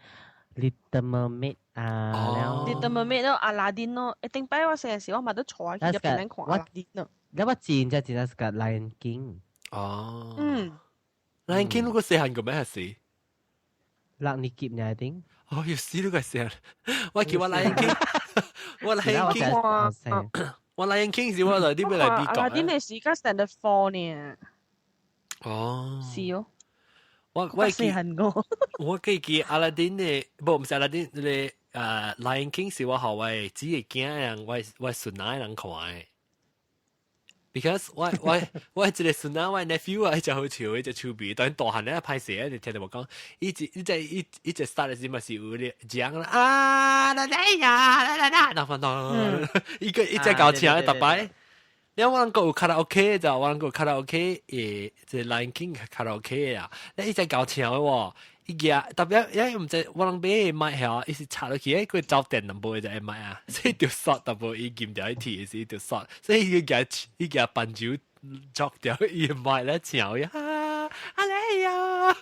？Little Mermaid 啊， Little Mermaid 咯，阿拉丁咯，一頂擺我細陣時我嘛都坐去入邊看阿拉丁咯。你我真正真正是個 Lion King。哦。Lion King 如果細漢個咩事？六年級呢頂。哦，要死你個細，我叫我 Lion King，我 Lion King，我 Lion King 是我來啲咩來比較？阿拉丁的時間 Standard 4 呢。哦。是哦。我記我記記阿拉丁的，無毋是阿拉丁，那個Lion King 是我予我的姊個囝人，我孫仔人看的。Because 我一個孫仔，我 nephew 啊，伊真好笑，伊隻手臂，當大漢咧歹勢，就聽到我講，伊一伊隻伊伊隻 start 時嘛是有咧講啦啊啦啦呀啦啦啦，然後當伊個伊隻搞唱逐擺。你我人個有卡拉 OK 就我人個卡拉 OK 這 Lion King 卡拉 OK 啊，你伊隻搞唱的喎，伊個特別因為毋知我人買的麥嚇，伊是插落去，佢走電淡薄就會麥啊，所以就煞淡薄伊撳掉伊提時就煞，所以伊個伊個伴奏作掉伊麥咧唱呀，阿咧呀，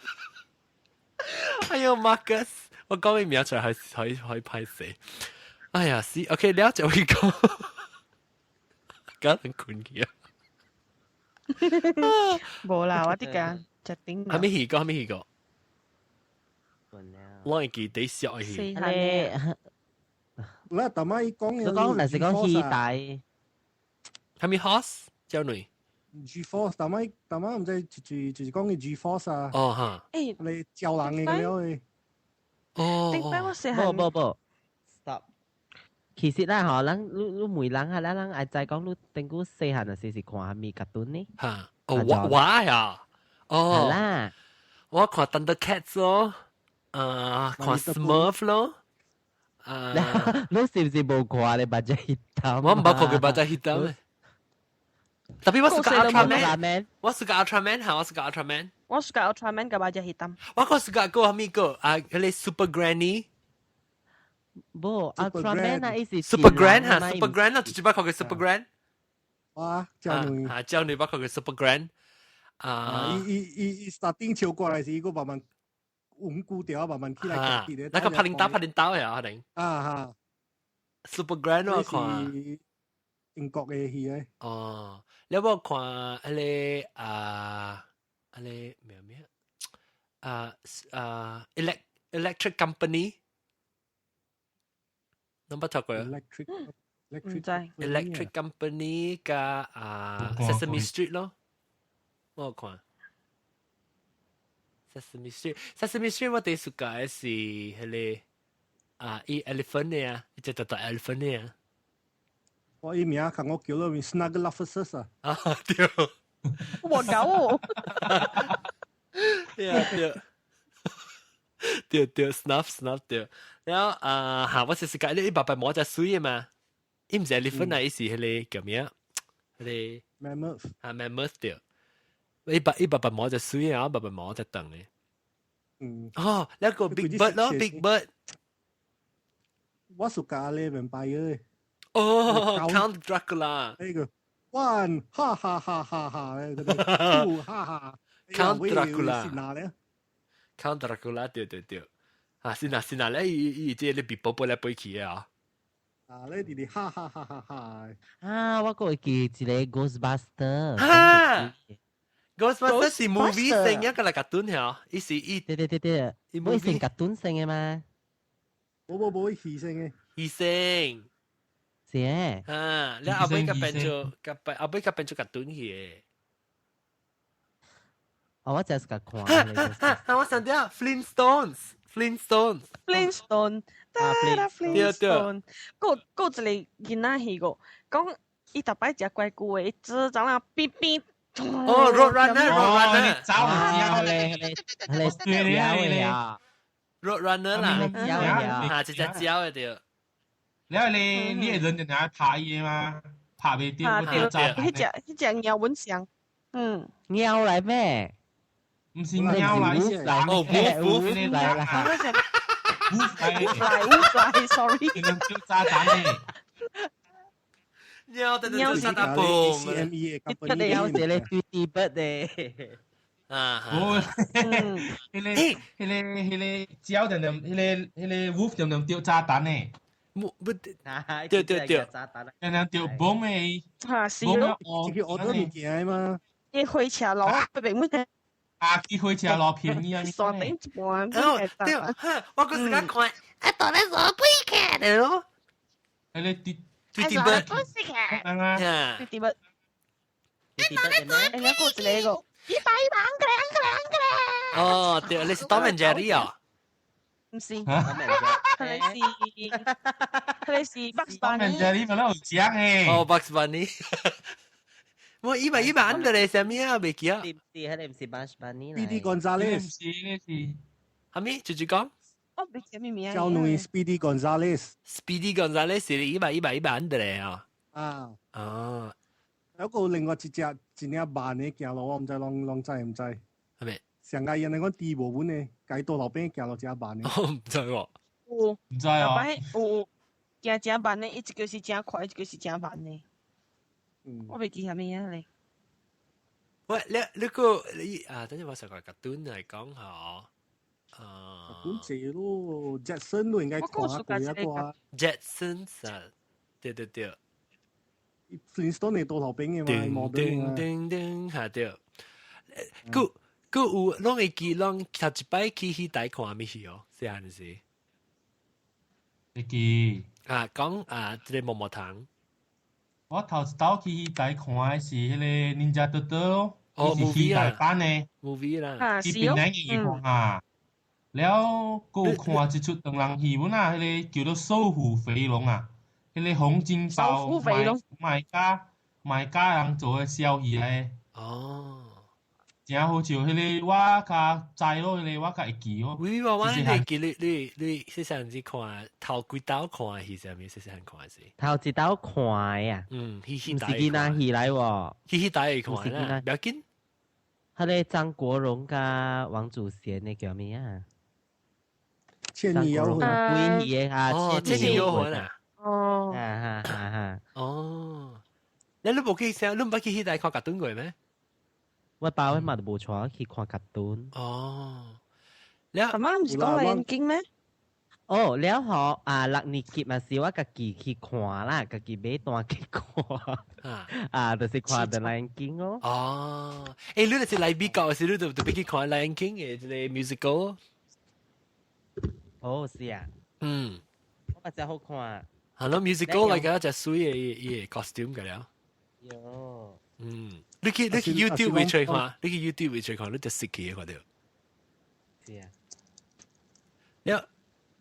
哎呦 Marcus，我講伊名出來可以可以歹勢，哎呀是 OK 了就會講。搞人困去啊！無啦，我啲間就頂。還沒去過，還沒去過。我會記得小戲。嗱，大媽伊講嘅，你講若是講戲大，係咪 horse 叫女？G Force，大媽大媽毋知就是講嘅 G Force 啊。哦哈。你教人嘅了嘅。哦。頂擺我細漢。無無無。Stop。其實啦吼，咱你你問人啊，咱人愛知講你頂久細漢時是看啥物卡通呢？嚇！哦，我呀，哦，啦，我看 Thundercats 咯，看 Smurf 咯，啊，你是毋是無看咧？Baja Hitam？我毋捌看過 Baja Hitam。特別我是個 Ultraman，我是個 Ultraman 嚇，我是個 Ultraman。我是個 Ultraman 佮 Baja Hitam。我個是個個啥物個啊？彼个 Super Granny。無 Ultraman 啊，伊是 Super Grand 嚇，Super Grand 啊，就是捌看過 Super Grand。哇，教女啊，教女捌看過 Super Grand。啊，伊伊伊伊 starting 唱過來時，伊個慢慢穩固掉，慢慢起來。那個拍領刀拍領刀呀，可能。啊哈，Super Grand 我看。英國的戲咧。哦，你有無看彼个啊？彼个咩咩？啊啊，Electric Company。攏捌聽過？Electric 毋知。 Electric Company 佮啊 Sesame Street 咯，我有看。Sesame Street，Sesame Street 我第一 suka 是彼个啊，伊 elephant 的啊，伊隻大大 elephant 的啊。我伊名共我叫做 Snugglefuffus 啊。啊對。我狗。對啊對。對對，snuff snuff 對。然後啊嚇，我是是講你伊爸爸摸隻水的嘛，伊毋是 elephant 啊，伊是彼个叫咩？彼個 mammoth 啊 mammoth 對。伊爸爸摸隻水啊，爸爸摸隻長的。哦，那個 Big Bird 咯，Big Bird。我 suka 咧 vampire。哦，Count Dracula。呢個 one 哈哈哈哈哈咧，嗰啲 two 哈哈。 Count Dracula。Count Dracula 對對對。啊，是啦是啦，咧伊伊這個被寶寶來背起的啊。啊，你弟弟哈哈哈哈哈！啊，我閣會記一个 Ghostbuster。哈，Ghostbuster 是 movie 先抑閣來卡通嚇，伊是伊。對對對對，伊是卡通先的嗎？無無無，戲先的。戲先。是誒。啊，你後尾閣變做，後尾閣變做卡通去的。哦，我就是個看。我想到 Flintstones。Flintstones。 Flintstone，噠啦 Flintstone，閣閣一个囡仔戲個，講伊逐擺食乖龜的，伊只怎啊變變。哦，Road Runner，Road Runner，走咧咧咧，對啊，Road Runner 啦，嚇，一隻鳥的對。你你人就拿拍伊嘛，拍袂著，對，彼隻鳥穩上，嗯，鳥來咩？毋是鳥來，是哦，wolf 來啦。烏來烏來，sorry。定定丟炸彈嘅。貓定定炸彈 boom。CME 嘅佢哋有一個 Tweety Bird 嘅。啊，哦，彼個鳥定定，彼個 wolf 定定丟炸彈嘅。冇不對對對，定定丟 bomb 嘅。嚇是咯。這個我都唔驚嘛。啲火車路明明。啊！去火車路便宜啊！山頂一半。哦，對，我嗰時間看，啊，到底什麼鬼嘅咯？彼個啲啲點啊？啲點乜？啲點乜？人家過一個。一百一百，兩個兩個兩個。哦，對，你是 Tom and Jerry 啊？唔是，佢哋是 Bugs Bunny。Tom and Jerry 咪都有講嘅。哦，Bugs Bunny。我一百一百的咧，啥物啊？袂記啊。是是，彼个毋是 Bugs Bunny。 Speedy Gonzales。是是。啥物？繼續講。我袂記咩名。叫你 Speedy Gonzales。 Speedy Gonzales 是一百一百一百的咧啊。啊。哦。有個另外一隻一領慢的行路，我毋知攏攏知毋知？係咪？上個人嚟講豬無穩的，街道路邊行路誠慢的。我毋知喎。有。毋知啊。有行誠慢的，一個是誠快，一個是誠慢的。我袂記啥物啊咧。喂，你個你啊，等陣我上個 cartoon 嚟講下。啊。 cartoon 濟咯，Jetson 都應該看過一個。 Jetson 啊，對對對。 Flintstone 係多頭兵嘅嘛，叮叮叮，嚇對。閣閣有攏會記，攏頭一擺去戲台看啥物戲哦？細漢時。會記。啊，講啊，這個毛毛糖。我頭一道去戲台看的是彼個 Ninja Turtle，哦是戲台版的 movie 啦，去檳城去看啊。了，閣有看一出唐人戲本啊，彼個叫做《瘦虎肥龍》啊，彼個洪金寶賣家人做的小戲來。哦。誠好笑，彼個我較知咯，彼個我較會記哦。喂，我你記你細漢時看頭幾道看戲啥物？細細漢看是？頭一道看啊。嗯，戲毋是囡仔戲來喎。戲戲台看啦，不要緊。彼個張國榮佮王祖賢的叫咩啊？倩女幽魂。鬼戲的啊，倩女幽魂啊。哦。啊哈哈哈。哦。你無去啥？你毋捌去戲台看卡通過咩？我爸我媽都無帶我去看卡通。哦。你阿媽毋是講 Lion King 咩？哦，了後啊，六年級嘛是我家己去看啦，家己買單去看。啊，就是看 The Lion King 哦。哦，欸，你若是來美國時，你就特別去看 Lion King 的這個 musical。哦，是啊。嗯。我嘛真好看。係咯，musical 嚟㗎，隻水的伊个 costume 㗎了。喲。嗯，你去 YouTube 會吹看，你去 YouTube 會吹看，你就識佢看到。是啊。了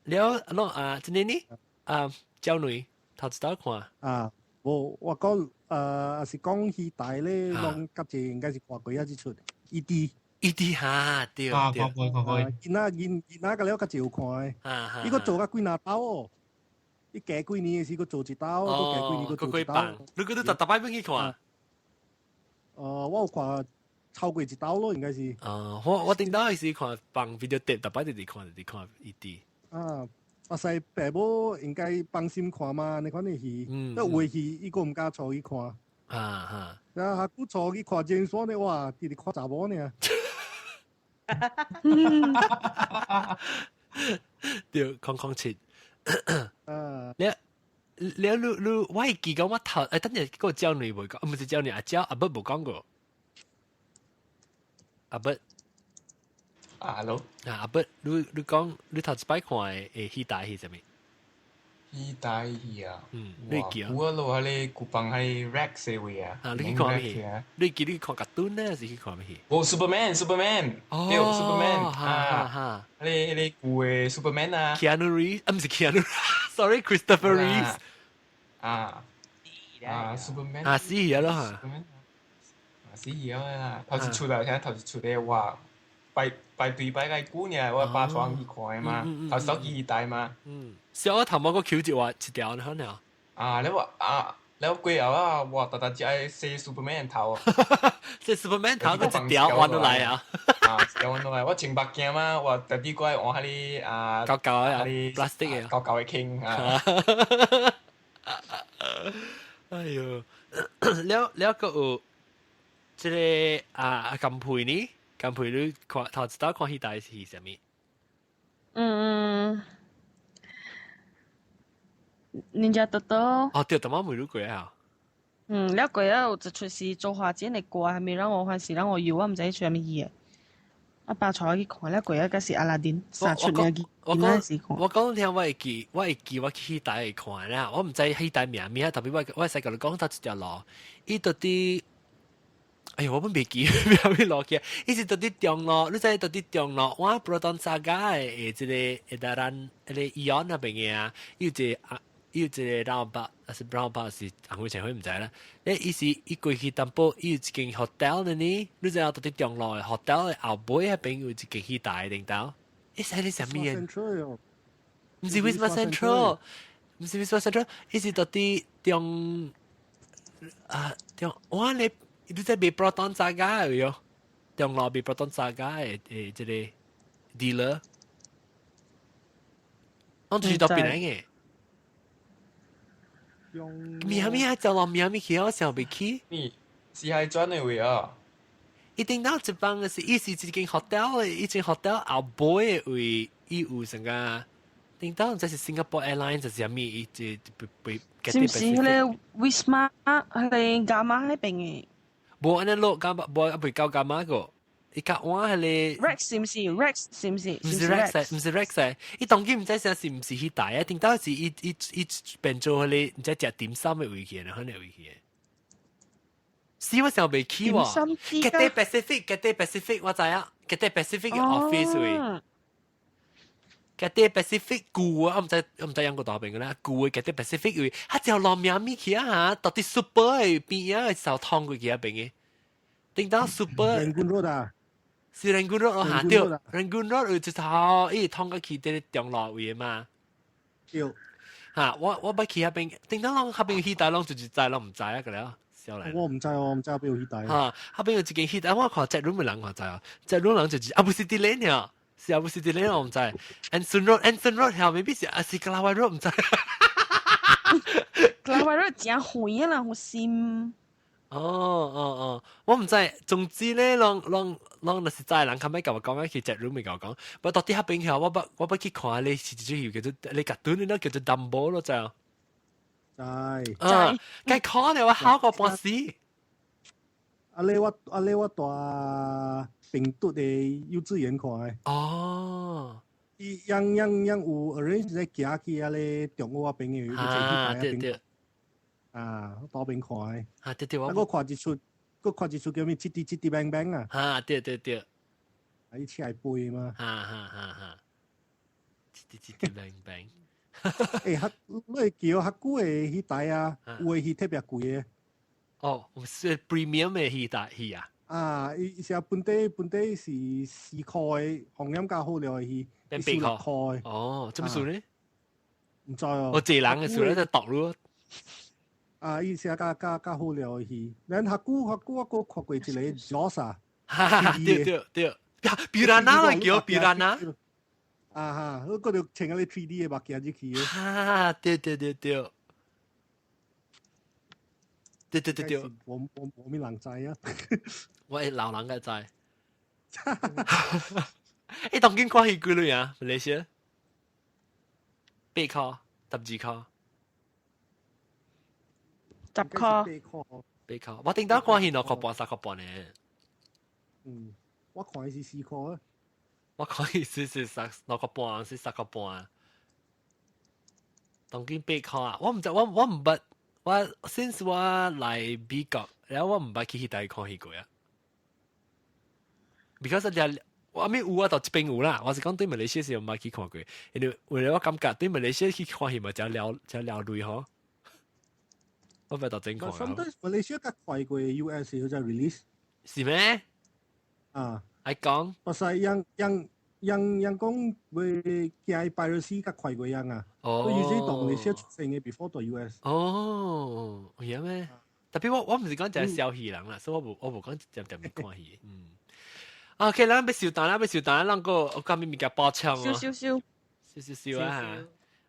了，啷啊，這個呢？啊，焦女頭一道看。啊，無我講，是講戲台咧，攏甲這應該是看過一次出，E.T. E.T. 哈，對啊，看過看過。囡仔囡囡仔個了較濟有看的。伊閣做甲幾若道哦，伊過幾年的時閣做一道，閣過幾年閣做一道。你閣都逐逐擺欲去看？我有看超過一道咯，應該是。哦，我頂到時看放 video tape，逐擺直直看直直看 E.T. 啊，阿西爸母應該放心看嘛，你看的戲，那有的戲伊閣毋敢帶去看。啊哈！啊，較久帶去看真爽呢，哇，直直看查某呢。對，007。啊！你你你你，我會記講我頭，欸，等陣個焦女袂講，毋是焦女，阿焦阿伯無講過。阿伯。啊，hello。啊，阿伯，你講你頭一擺看的的戲台是啥物？戲台戲啊，嗯，你記啊？我落彼個古枋彼 Rex 的位啊。啊，你去看咩戲？你記你看卡通呢，還是去看咩戲？哦，Superman，Superman，對，Superman，哈哈，彼個舊的 Superman 啊。 Keanu Reeves，啊，毋是 Keanu，sorry，Christopher Reeves。啊啊，Superman。啊，死去了哈。啊，死去了啦！頭一出來，聽頭一出來哇，排排隊排較久爾，我爸帶去看的嘛，頭手機台嘛。嗯，小我頭毛個 Q 一話一條，可能。啊，你話啊。了過後啊，哇！特特只愛洗 Superman 頭啊，洗 Superman 頭個一條彎落來啊！啊，條彎落來，我穿目鏡嘛，我特地過來換彼個啊，厚厚的 plastic 的，厚厚的輕啊。哎喲，了了閣有這个啊金佩呢？金佩你看頭一道看戲台是啥物？嗯。Ninja Turtle。哦，對，淡仔問你過啊。嗯，了過了有一出是周華健的歌，還沒讓我歡喜讓我憂，我毋知出啥物戲的。阿爸帶我去看了過了，閣是阿拉丁三出了去。我講我講聽，我會記，我會記我去戲台會看啦。我毋知戲台名名，特別我我使共你講到一條路，伊到底，哎呦，我本袂記名物路去，伊是到底中路，你知到底中路，我 Proton Saga 的這个 edaran，彼个 AEON 那邊的啊，伊有一个啊。伊有一个 roundabout，還是 roundabout 是紅會前會毋知啦。咧伊是伊過去淡薄，伊有一間 hotel 的呢。你知影到底中路的 hotel 的後尾彼邊有一間戲台頂頭。伊是彼啥物的？毋是 Wisma Central，毋是 Wisma Central，伊是到底中啊中，我咧你知賣 Proton Saga 的喲，中路賣 Proton Saga 的的這个 dealer，我就是到邊來的。咪咪啊，就落咪咪去，我想袂起。你是係轉的位啊？一定到一幫的是，伊是一間 hotel 的，一間 hotel 後尾的位，伊有啥個？頂到這是 Singapore Airlines 是啥物？伊這被是毋是彼个 Wisma 彼个 Gamma 彼邊的？無按呢落 Gamma，無啊未到 Gamma 個。伊較換彼个 Rex 是毋是 Rex 是毋是？毋是 Rex，毋是 Rex。伊當今毋知啥是毋是彼台啊？頂到是伊伊伊變做彼个毋知食點心的位去，可能位去。是我想袂起喎。Cathay Pacific，Cathay Pacific 我知影，Cathay Pacific office 位。Cathay Pacific 舊啊，我毋知我毋知養過大邊個啦。舊的 Cathay Pacific 位，他就落名物去啊嚇，到底 super 的邊啊，手通過去彼邊的。頂到 super。 Rangoon Road 啊。是 Rangoon Road 咯嚇，對，Rangoon Road 有一頭，伊通過去佇中路位嘛。對。嚇，我我捌去彼邊，頂到攏彼邊戲台攏就是知攏毋知啊個了。我毋知哦，毋知邊有戲台。嚇，彼邊有一間戲台，我看捷運的人看知哦，捷運人就是啊，不是佇咧爾，是啊，不是佇咧我毋知。Anson Road，Anson Road 後面 maybe 是啊是 Kelawai Road 毋知。 Kelawai Road 誠遠啊啦，好深。哦哦哦，我毋知，總之咧，攏攏攏若是知人較欲共我講，去捷運未共我講。不過到底彼邊遐，我捌我捌去看咧，是一出戲叫做你卡通的，叫做 Dumbo 咯，知哦。知。啊，該看咧，我好過半死。啊咧我啊咧我蹛平綴的幼稚園看的。哦。伊樣樣樣有 arrange 咧行去啊咧中學彼邊的，啊對對。啊，蹛邊看的。啊對對，我我看一出，閣看一出叫咩？Chitty Chitty Bang Bang 啊。啊對對對。啊，伊車會飛嘛。哈哈哈哈。Chitty Chitty Bang Bang。欸，較你會記較久的彼台啊，有的戲特別貴的。哦，是 premium 的戲台戲啊。啊，伊是本地本地是4塊的，紅險較好料的戲，變八塊。哦，這麼數呢？毋知哦。我一人的數咧就獨咯。啊，伊是較較較好料的戲。咱較久較久我閣看過一個 Jaws 啊。哈哈，對對對，Piranha 叫 Piranha。啊哈，我閣著穿個 3D 的目鏡入去的。哈，對對對對。對對對對。我我無物人知啊。我會老人個知。欸，當今看戲幾鐳啊？馬來西亞？8塊，12塊。10塊。 8塊。我頂到看戲2塊半、3塊半呢。嗯，我看是4塊啊。我看戲是是三2塊半，是3塊半。當今八塊啊！我毋知，我我毋捌，我 since 我來美國，然後我毋捌去彼台看戲過啊。Because 你我咪有啊，到這邊有啦。我是講對馬來西亞是毋捌去看過，因為為了我感覺對馬來西亞去看戲嘛，誠了誠了累吼。我捌到真看。 Sometimes 馬來西亞較快過 US 佢就 release。是咩？啊。愛講。不是樣樣樣樣講會驚 piracy 較快過樣啊。哦。所以是當你先出生嘅 before 到 US。哦，有咩？特別我唔是講就係小戲人啦，所以我無講點點看戲。嗯。OK，咱欲收檔，咱欲收檔，咱個我講咪物件補充哦。燒燒燒。燒燒燒啊！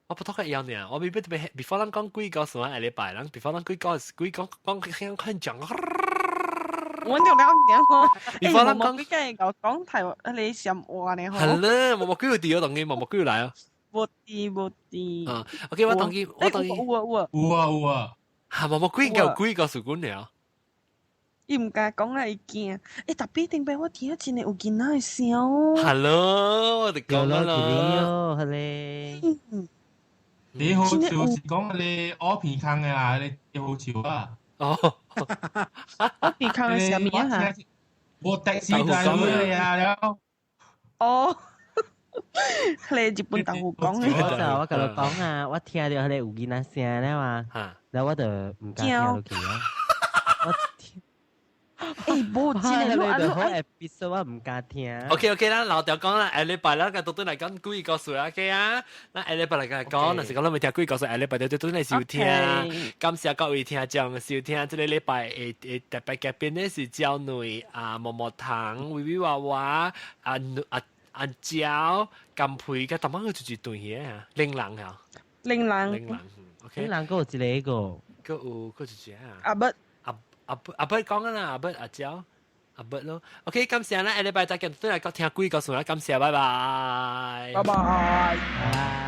我普通個樣呢，我未必特別 before 咱講鬼故事啊，下禮拜，咱 before 咱鬼故事，鬼講講講很講。我就了講。 before 咱講鬼講講題，你想話呢？係啦，毛毛鬼有啲我當佢毛毛鬼來啊。無啲無啲。啊，OK，我當佢我當佢。有啊有啊。有啊有啊。嚇，毛毛鬼應該有鬼故事館了。伊毋敢講啦，伊驚。欸，特別頂擺我聽真係有囡仔的聲。係咯，我就講啦。係咧。你好笑是講你屙鼻孔嘅啊，你好笑啊。哦，屙鼻孔嘅啥物啊？我的士大妹啊了。哦。你日本豆腐講嘅。我就我甲你講啊，我聽到彼個有囡仔聲了嘛，然後我就毋敢聽落去啊。我聽。欸，無真係你好 episode 我毋敢聽。 OK OK 啦，老條講啦，下禮拜啦，個倒轉來講鬼故事 OK 啊，咱下禮拜來講，若是講咱未聽鬼故事，下禮拜就倒轉來收聽。感謝各位聽眾收聽，這個禮拜會會特別嘉賓呢是焦女啊，毛毛糖、微微娃娃、啊啊阿嬌、甘培，佮淡仔個就是對嘅啊，玲蘭啊，玲蘭，玲蘭，OK，玲蘭閣有一個閣有閣一隻啊，阿伯。阿阿阿伯講啦，阿伯阿嬌。阿伯咯，OK，感謝啦，下禮拜再見，轉來聽鬼故事啦，感謝，拜拜，拜拜。拜。